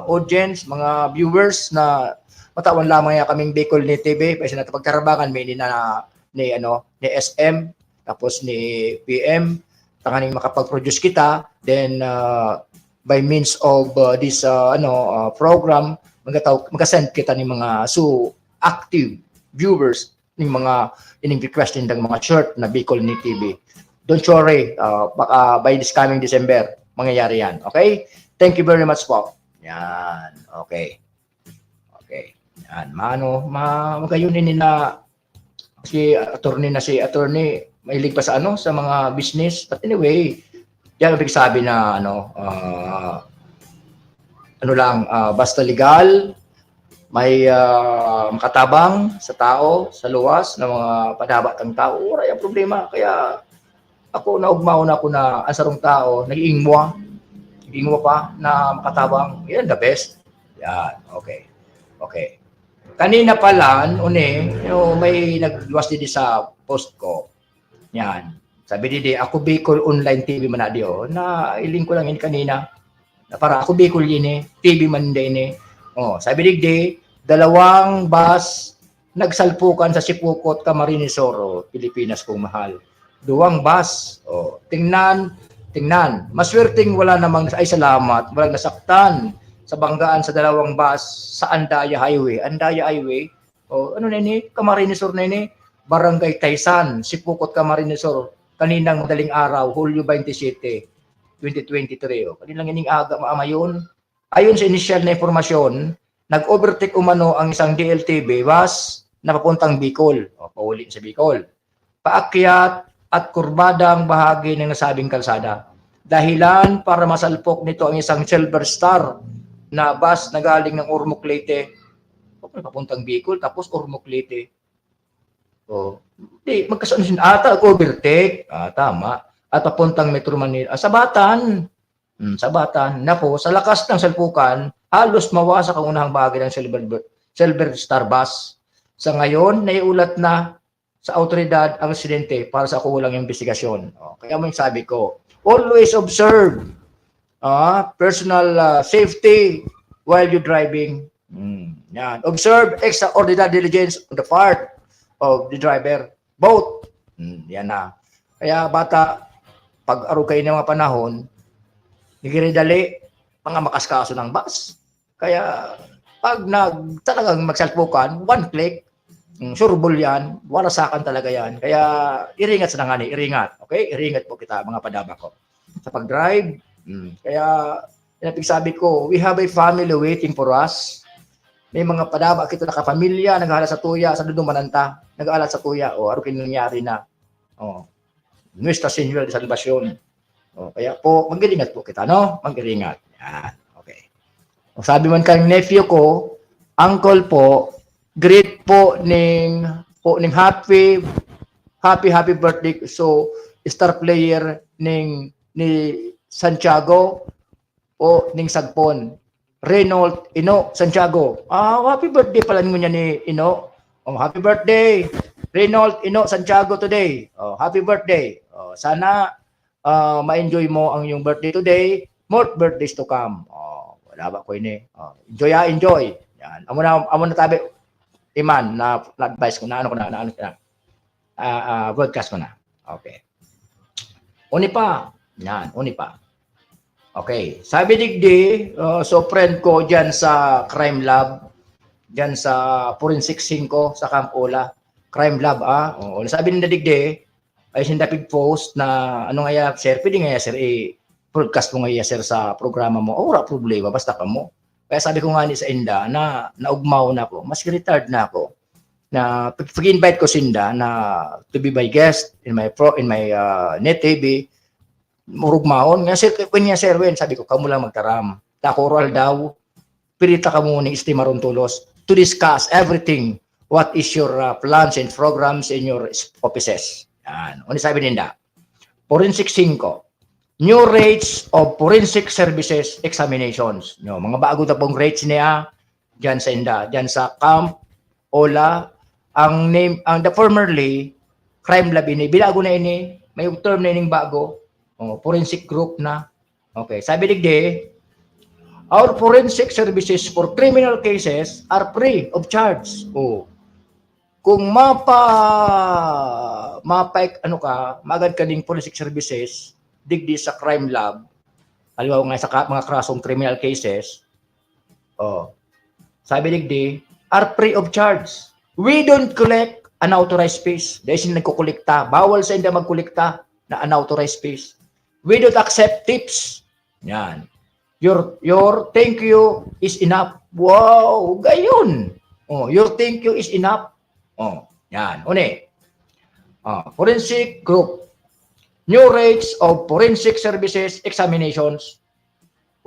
audience, mga viewers na matawan lamang ya kaming Bicol ni T V, kasi natapagkarabangan may ni na, ni, ano, ni S M, tapos ni P M, tanganing makapag-produce kita, then, uh, by means of, uh, this, uh, ano, uh, program, magataw-, magasend kita ni mga, so, active viewers ning mga ining request nindang mga shirt na Bicol ni T V. Don't worry, uh, baka by this coming December, mangyayari yan. Okay? Thank you very much po. Yan. Okay. Okay. Yan. Mano, ma-, magayon ini na si attorney na si attorney, mahilig pa sa ano, sa mga business. But anyway, yan ang sabi na ano, ah, ano lang, ah, basta legal, may, ah, makatabang sa tao, sa luwas na mga padaba tang tao, wala yung problema. Kaya ako, naugmaon ako na ang sarong tao, nag-iingwa. Nag-iingwa pa na makatabang. Yan, the best. Yan, okay. Okay. Kanina pa lang, uni, yung may nagluwas din sa post ko. Yan. Sabi di, di, ako Bicol Online T V man na di, oh. Na, iling ko lang yun kanina. Na para ako Bicol yun eh. T V man din eh. Oh, sabi digdi, dalawang bus nagsalpukan sa Sipocot, Camarines Sur, oh, Pilipinas kong mahal. Duwang bus. Oh, tingnan, tingnan. Maswerteng wala namang, ay salamat, walang nasaktan sa banggaan sa dalawang bus sa Andaya Highway. Andaya Highway? Oh, ano na ini? Camarines Sur na ini? Barangay Taysan, Sipocot, Camarines Sur. Kaninang madaling araw, Hulyo twenty-seven, twenty twenty-three. Oh, kaninang ining aga, maamayon. Ayon sa inisyal na impormasyon, nag-overtake umano ang isang D L T V bus na papuntang Bicol. O, pauli sa Bicol. Paakyat at kurbadang bahagi ng nasabing kalsada. Dahilan para masalpok nito ang isang Silver Star na bus na galing ng Ormoc, Leyte. Papuntang Bicol, tapos Ormoc, Leyte. Oh, di, magkasano sin ata, overtake. Ah, tama. At papuntang Metro Manila. Ah, sabatan. Hmm, sabatan. Naku, sa lakas ng salpukan, halos mawasak ang unahang bahagi ng Silver, Silver Star bus. Sa ngayon, naiulat na sa awtoridad ang insidente para sa kulang yung investigasyon. Oh, kaya mo yung sabi ko, always observe, ah, personal, ah, safety while you driving. Hmm, yan. Observe extraordinary diligence on the part of the driver. Both. Hmm, yan na. Kaya bata, pag arog kayo ng mga panahon, nagre-dali, mga makaskaso ng bus. Kaya pag nag, talagang magsalpukan, one click, mm, sureball yan, warasakan talaga yan. Kaya iringat sa nangani, iringat. Okay? Iringat po kita, mga padaba ko. Sa pag-drive, mm, kaya, yan ang pigsabi ko, we have a family waiting for us. May mga padaba kita na kapamilya, naghahalat sa tuya, sa dudumanan ta, naghahalat sa tuya, o, ano kayo nangyari na? O, Nuestra Señora de Salvacion. O, kaya po, mag-iringat po kita, no? Mag-iringat. Yan. Okay. O, sabi man kang nephew ko, "Uncle po, greet po ning, po ning happy, happy, happy birthday." So, star player ning, ni Santiago po ning Sagpon. Reynold Ino Santiago. Ah, happy birthday pala ngunyan ni Ino. Oh, happy birthday, Reynold Ino Santiago today. Oh, happy birthday. Oh, sana, ah, ma-enjoy mo ang iyong birthday today. More birthdays to come. Oh, wala ba ko ini? Oh, enjoy, ah, enjoy. Yan. Amo na, amo na tabi, Iman, na, na advice ko na, ano ko na, na, ano ko na. Ah, ah, broadcast ko na. Okay. Uni pa. Yan, uni pa. Okay. Sabi digdi, uh, so friend ko dyan sa Crime Lab, dyan sa Forensic five sa Camp Ola. Crime Lab, ah. Oo, sabi nila digdi, ay sinda pig-post na, "Ano nga ya, sir? Pwede nga ya, sir, i-broadcast mo nga ya, sir, sa programa mo?" "Oh, wala problema, basta kamo." Kaya sabi ko nga ni sa inda na naugmaw na ako, maski retired na ako, na pag, pag-invite ko sinda na to be my guest in my pro, in my, ah, Net T V, murugmaon nga, "Sir, when nga, sir, when?" Sabi ko, "Kamo lang magtaram. Takuro aldaw, pirita kamo ni Estimaron Tulos to discuss everything. What is your, ah, plans and programs in your s-, offices?" Yan. Ano sabi ninda? Forensic five, new rates of forensic services examinations. No, mga bago na pong rates niya, dyan sa inda, dyan sa Camp Ola, ang name, ang the formerly Crime Lab ini, binago na ini, may term na ining bago, oh, forensic group na. Okay, sabi digdi, "Our forensic services for criminal cases are free of charge." Oh. Kung mapa, mapa, ano ka, magad ka ning forensic services, digdi sa Crime Lab, halimbawa nga sa ka, mga krasong criminal cases, oh, sabi digdi, "Are free of charge. We don't collect unauthorized fees." Dahil sila nagkukolekta, bawal sa inda magkolekta na unauthorized fees. "We don't accept tips." Yan. "Your, your thank you is enough." Wow, gayon. Oh, "Your thank you is enough." Oh, yan. Uni. Ah, forensic group. New rates of forensic services examinations.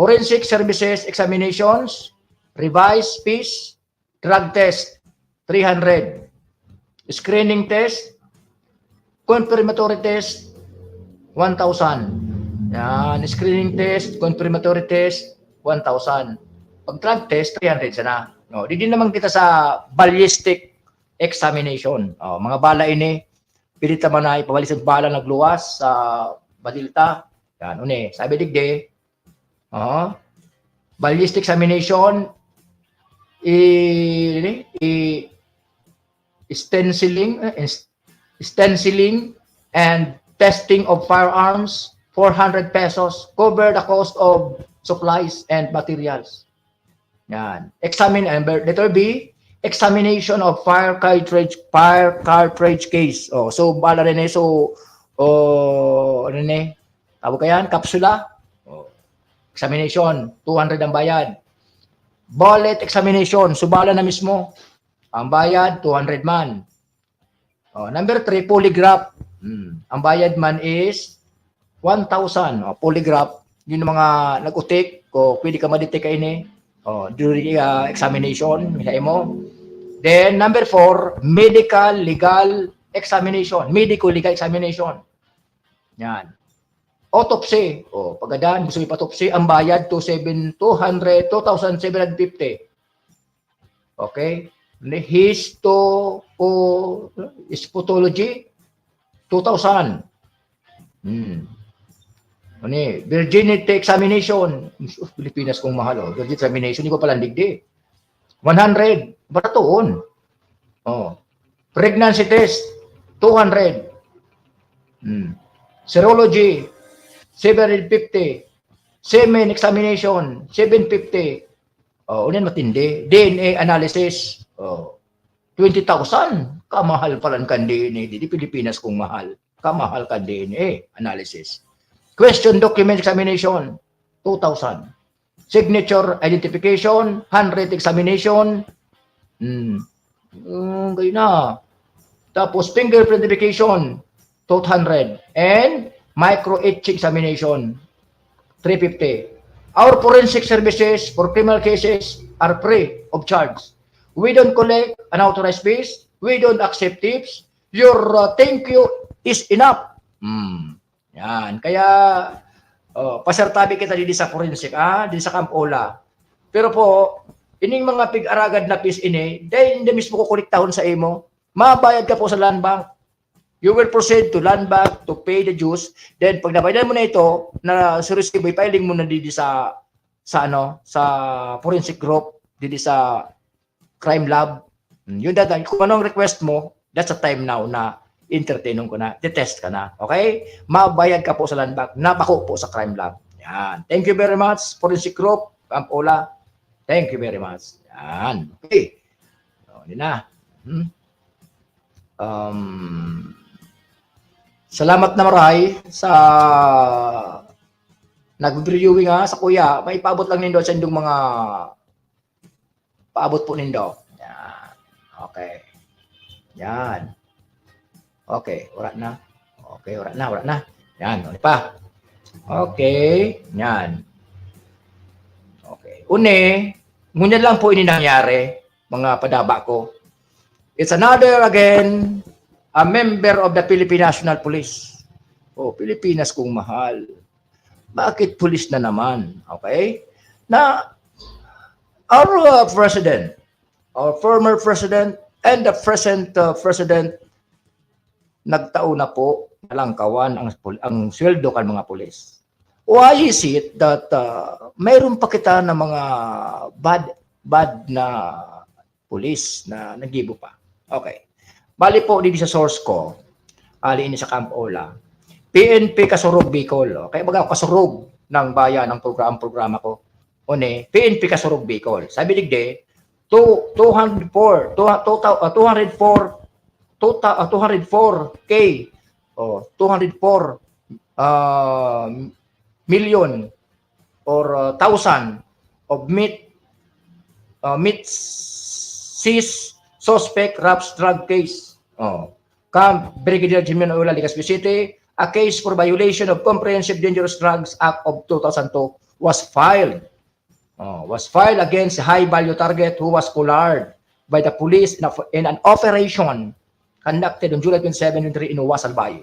Forensic services examinations, revised fees, Drug test, three hundred. Screening test, confirmatory test, one thousand. Yan, screening test, confirmatory test, one thousand. Pag drug test, three hundred sana. No, di din naman kita sa ballistic examination. Oh, mga bala ini, pili ta man na ipabalis ang bala nagluwas sa badil ta. Yan, uni, sabi digdi, oh, ballistic examination, i, i, i stenciling, eh, ins-, stenciling and testing of firearms, four hundred pesos, cover the cost of supplies and materials. Yan. Examine, and letter B, examination of fire cartridge, fire cartridge case. Oh, so, bala rin eh. So, oh, ano ni? Tawag ka yan? Kapsula. Oh. Examination, two hundred ang bayad. Bullet examination, so bala na mismo. Ang bayad, two hundred man. Oh, number three, polygraph. Hmm. Ang bayad man is one thousand. Oh, polygraph, yung mga nag-utik, kung pwede ka ma-detect kaini. Oh, during uh, examination, hinay mo. Then, number four, medical legal examination. Medical legal examination. Yan. Autopsy. Oh, pagadan, gusto ipatopsy, ang bayad, two seven, two hundred, two thousand seven hundred fifty. Okay? Ni histo o histopathology, two thousand. Hmm. Ano eh, virginity examination. Sus, Pilipinas kung mahal, oh. Virginity examination, di ko palandig di. One hundred. Baratoon. Oh. Pregnancy test, two hundred. Hmm. Serology, seven hundred fifty. Semen examination, seven fifty. Oh, unin matindi. D N A analysis. Oh. Twenty thousand. Kamahal palan kan D N A. Di, di Pilipinas kung mahal. Kamahal kan D N A analysis. Question document examination, two thousand. Signature identification, handwriting examination. Hmm. Hmm, kayo na. Tapos fingerprint identification, two hundred. And micro etching examination, three fifty. Our forensic services for criminal cases are free of charge. We don't collect unauthorized fees. We don't accept tips. Your uh, thank you is enough. Hmm. Yan. Kaya, oh, pasertabi kita didi sa forensic, ah, didi sa Camp Ola. Pero po, ining mga pig-aragad na fees ini, dahil hindi mismo kukolektahon sa imo, mabayad ka po sa Land Bank. You will proceed to Land Bank to pay the dues. Then, pag nabayadan mo na ito, na sa resibo, ipa-filing mo na didi sa, sa ano, sa forensic group, didi sa crime lab. Hmm, yun, dada, kung anong request mo, that's a time now na entertainon ko na, titest ka na. Okay? Mabayad ka po sa Land Bank, nabako po sa crime lab. Yan. Thank you very much, forensic group, Camp Ola. Thank you very much. Yan. Okay. So, yun na. Hmm. Um, salamat na maray sa nag-viewing ha, sa kuya. May paabot lang nindo sa indong mga paabot po nindo. Yan. Okay. Yan. Okay, wala na. Okay, wala na, wala na. Yan, wala pa. Okay, yan. Okay. Uni, ngunyan lang po ini nangyari, mga padaba ko. It's another, again, a member of the Philippine National Police. Oh, Pilipinas kong mahal. Bakit pulis na naman? Okay? Na our uh, president, our former president, and the present uh, president, nagtao na po nalangkawan ang, ang sweldo kan mga pulis. Why is it that uh, mayroon pa kita na mga bad bad na pulis na naggibo pa? Okay. Bali po, dito sa source ko, ali ini sa Camp Ola, P N P Kasurog Bicol. Okay, baga Kasurog ng Bayan ang programa, programa ko. One, P N P Kasurog Bicol. Sabi digdi, two, two hundred four, two, two, uh, two hundred four, two, uh, two hundred four K, oh, two hundred four uh, million or uh, thousand of meat uh, meat sis suspect raps drug case. Oh. Camp Brigadier Jimmy Oyola, Legazpi City, a case for violation of Comprehensive Dangerous Drugs Act of two thousand two was filed. Oh, was filed against a high-value target who was collared by the police in, a, in an operation conducted on July twenty-seven, twenty-three in Uwas, Albay.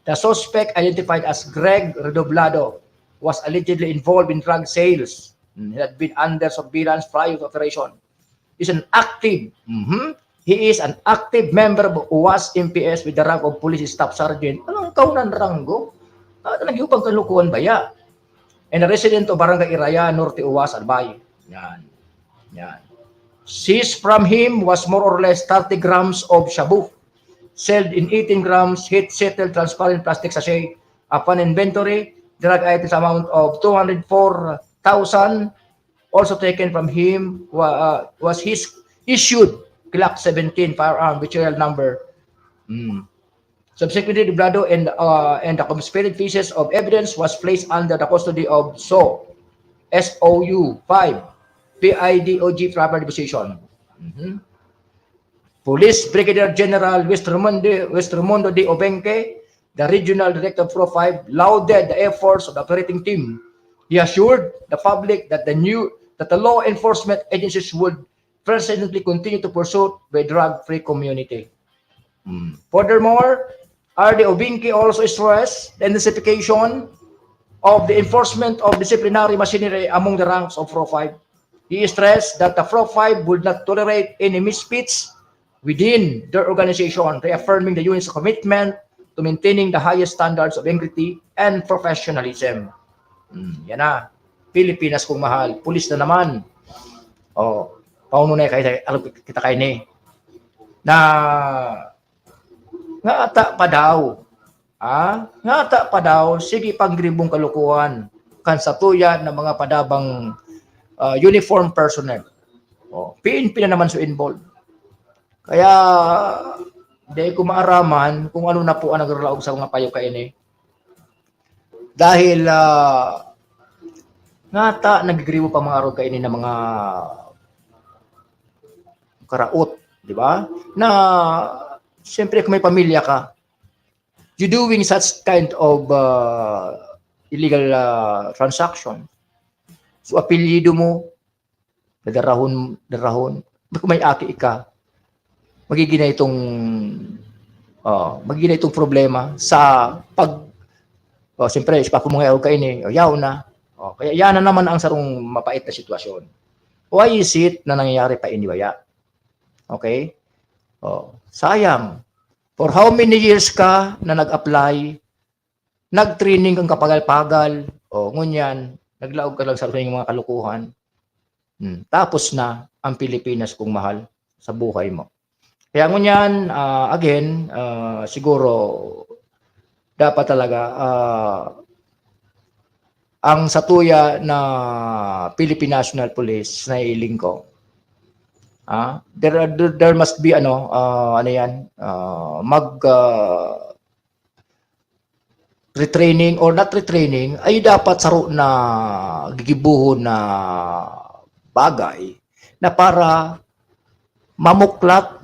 The suspect, identified as Greg Redoblado, was allegedly involved in drug sales. He had been under surveillance prior to operation. Is an active, mhm, he is an active member of Uwas M P S with the rank of Police Staff Sergeant. Anong kaunan ranggo? Ah, nagyupang kalukuhan ba ya? And a resident of Barangay Iraya, Norte Uwas, Albay. Yan. Yan. Seized from him was more or less thirty grams of shabu, sealed in eighteen grams, heat-sealed transparent plastic sachet. Upon inventory, drug items amount of two hundred four thousand, also taken from him wa-, uh, was his issued Glock seventeen firearm with serial number. Mm. Subsequently, Doblado and, uh, and the confiscated pieces of evidence was placed under the custody of S O, S O U five, P I D O G proper deposition. Mhm. Police Brigadier General Westromundo, Westromundo de Obenque, the regional director of Pro five, lauded the efforts of the operating team. He assured the public that the new, that the law enforcement agencies would persistently continue to pursue a drug-free community. Hmm. Furthermore, R D Obenque also stressed the intensification of the enforcement of disciplinary machinery among the ranks of Pro five. He stressed that the Pro five would not tolerate any misfits within their organization, reaffirming the unit's commitment to maintaining the highest standards of integrity and professionalism. Hmm, yan na. Pilipinas kong mahal, pulis na naman. Oh, pauno na kay, ano, kita kay ni. Na, nga ata pa daw. Ah, nga ata pa daw, sige pang gribong kalukuhan kan satuya na mga padabang, ah, uniform personnel. Oh, P N P na naman so involved. Kaya, di ko maaraman kung ano na po ang nagralaog sa mga payo kaini. Dahil, ah, nga ta, nagigribo pa mga arog kaini na mga karaot, di ba? Na, siyempre, kung may pamilya ka, you doing such kind of, ah, illegal, ah, transaction. So, apelyido mo, dadarahon, darahon. Kung may aki ika, magiging na itong, oh, magiging na itong problema sa pag, oh, siyempre, sipa ko mga yaw kaini, oh, yaw na. Oh, kaya yan na naman ang sarong mapait na sitwasyon. Why is it na nangyayari pa ini baya? Okay? Oh, sayang. For how many years ka na nag-apply, nag-training kang kapagal-pagal, o ngunyan, naglaog ka lang sa mga kalukuhan. Hmm, tapos na ang Pilipinas kong mahal sa buhay mo. Kaya ngunyan, ah, again, ah, siguro dapat talaga, ah, ang satuya na Philippine National Police na iling ko, ah, there, there, there must be, ano, ah, ano yan, ah, mag, ah, retraining or not retraining, ay dapat saro na gigibohon na bagay na para mamuklat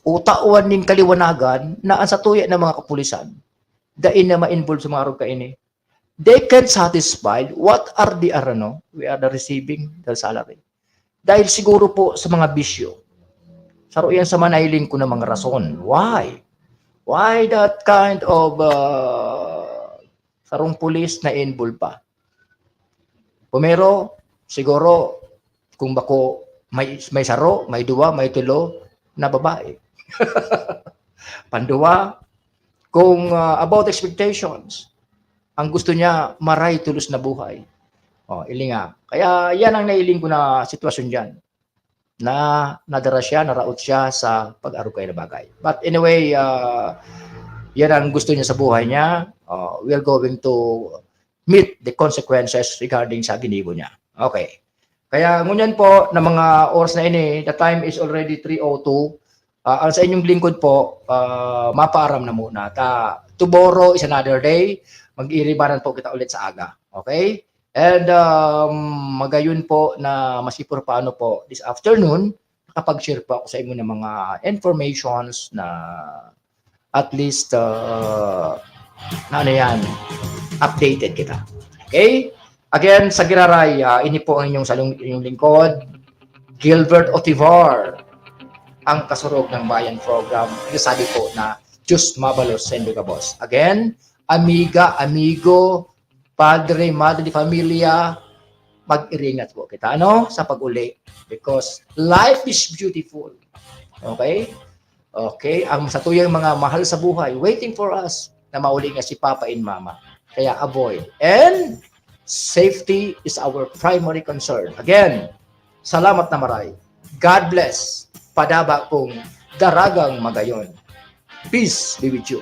o tawan nin kaliwanagan na ang satuya ng mga kapulisan, dai na ma-involve sa mga arog kaini. They can satisfy what are the, ano, we are the receiving the salary. Dahil siguro po sa mga bisyo. Saro yan sa manailing ko na mga rason. Why? Why that kind of, uh, sarong pulis na involved pa? Primero, siguro, kung bako may, may saro, may duwa, may tulo na babae. Panduwa, kung, uh, about expectations, ang gusto niya, maray tulos na buhay. Oh, ilinga. Kaya yan ang nailing ko na sitwasyon dyan. Na nadara siya, naraot siya sa pag-arog kaini na bagay. But anyway, uh, yan ang gusto niya sa buhay niya. Uh, we are going to meet the consequences regarding sa ginibo niya. Okay. Kaya ngunyan po, na mga oras na ini, the time is already three oh two. Ah, ang sa inyong lingkod po, ah, mapaaram na muna. Ta, tomorrow is another day. Mag-iiribanan po kita ulit sa aga. Okay? And, um, magayon po na maski por paano po this afternoon, nakapag-share po ako sa inyo ng mga informations na at least, ah, na ano yan, updated kita. Okay? Again, sa Giraray, ah, ini po ang inyong salung-, inyong lingkod, Gilbert Otivar. ang Kasurog ng Bayan program. Yung sabi po na Diyos mabalos sa indo gabos. Again, amiga, amigo, padre, madre de familia, mag-iringat po kita, ano, sa pag-uli. Because life is beautiful. Okay? Okay? Ang satuyang mga mahal sa buhay, waiting for us na mauli nga si Papa and Mama. Kaya avoid. And safety is our primary concern. Again, salamat na maray. God bless. Padaba kong daragang magayon. Peace be with you.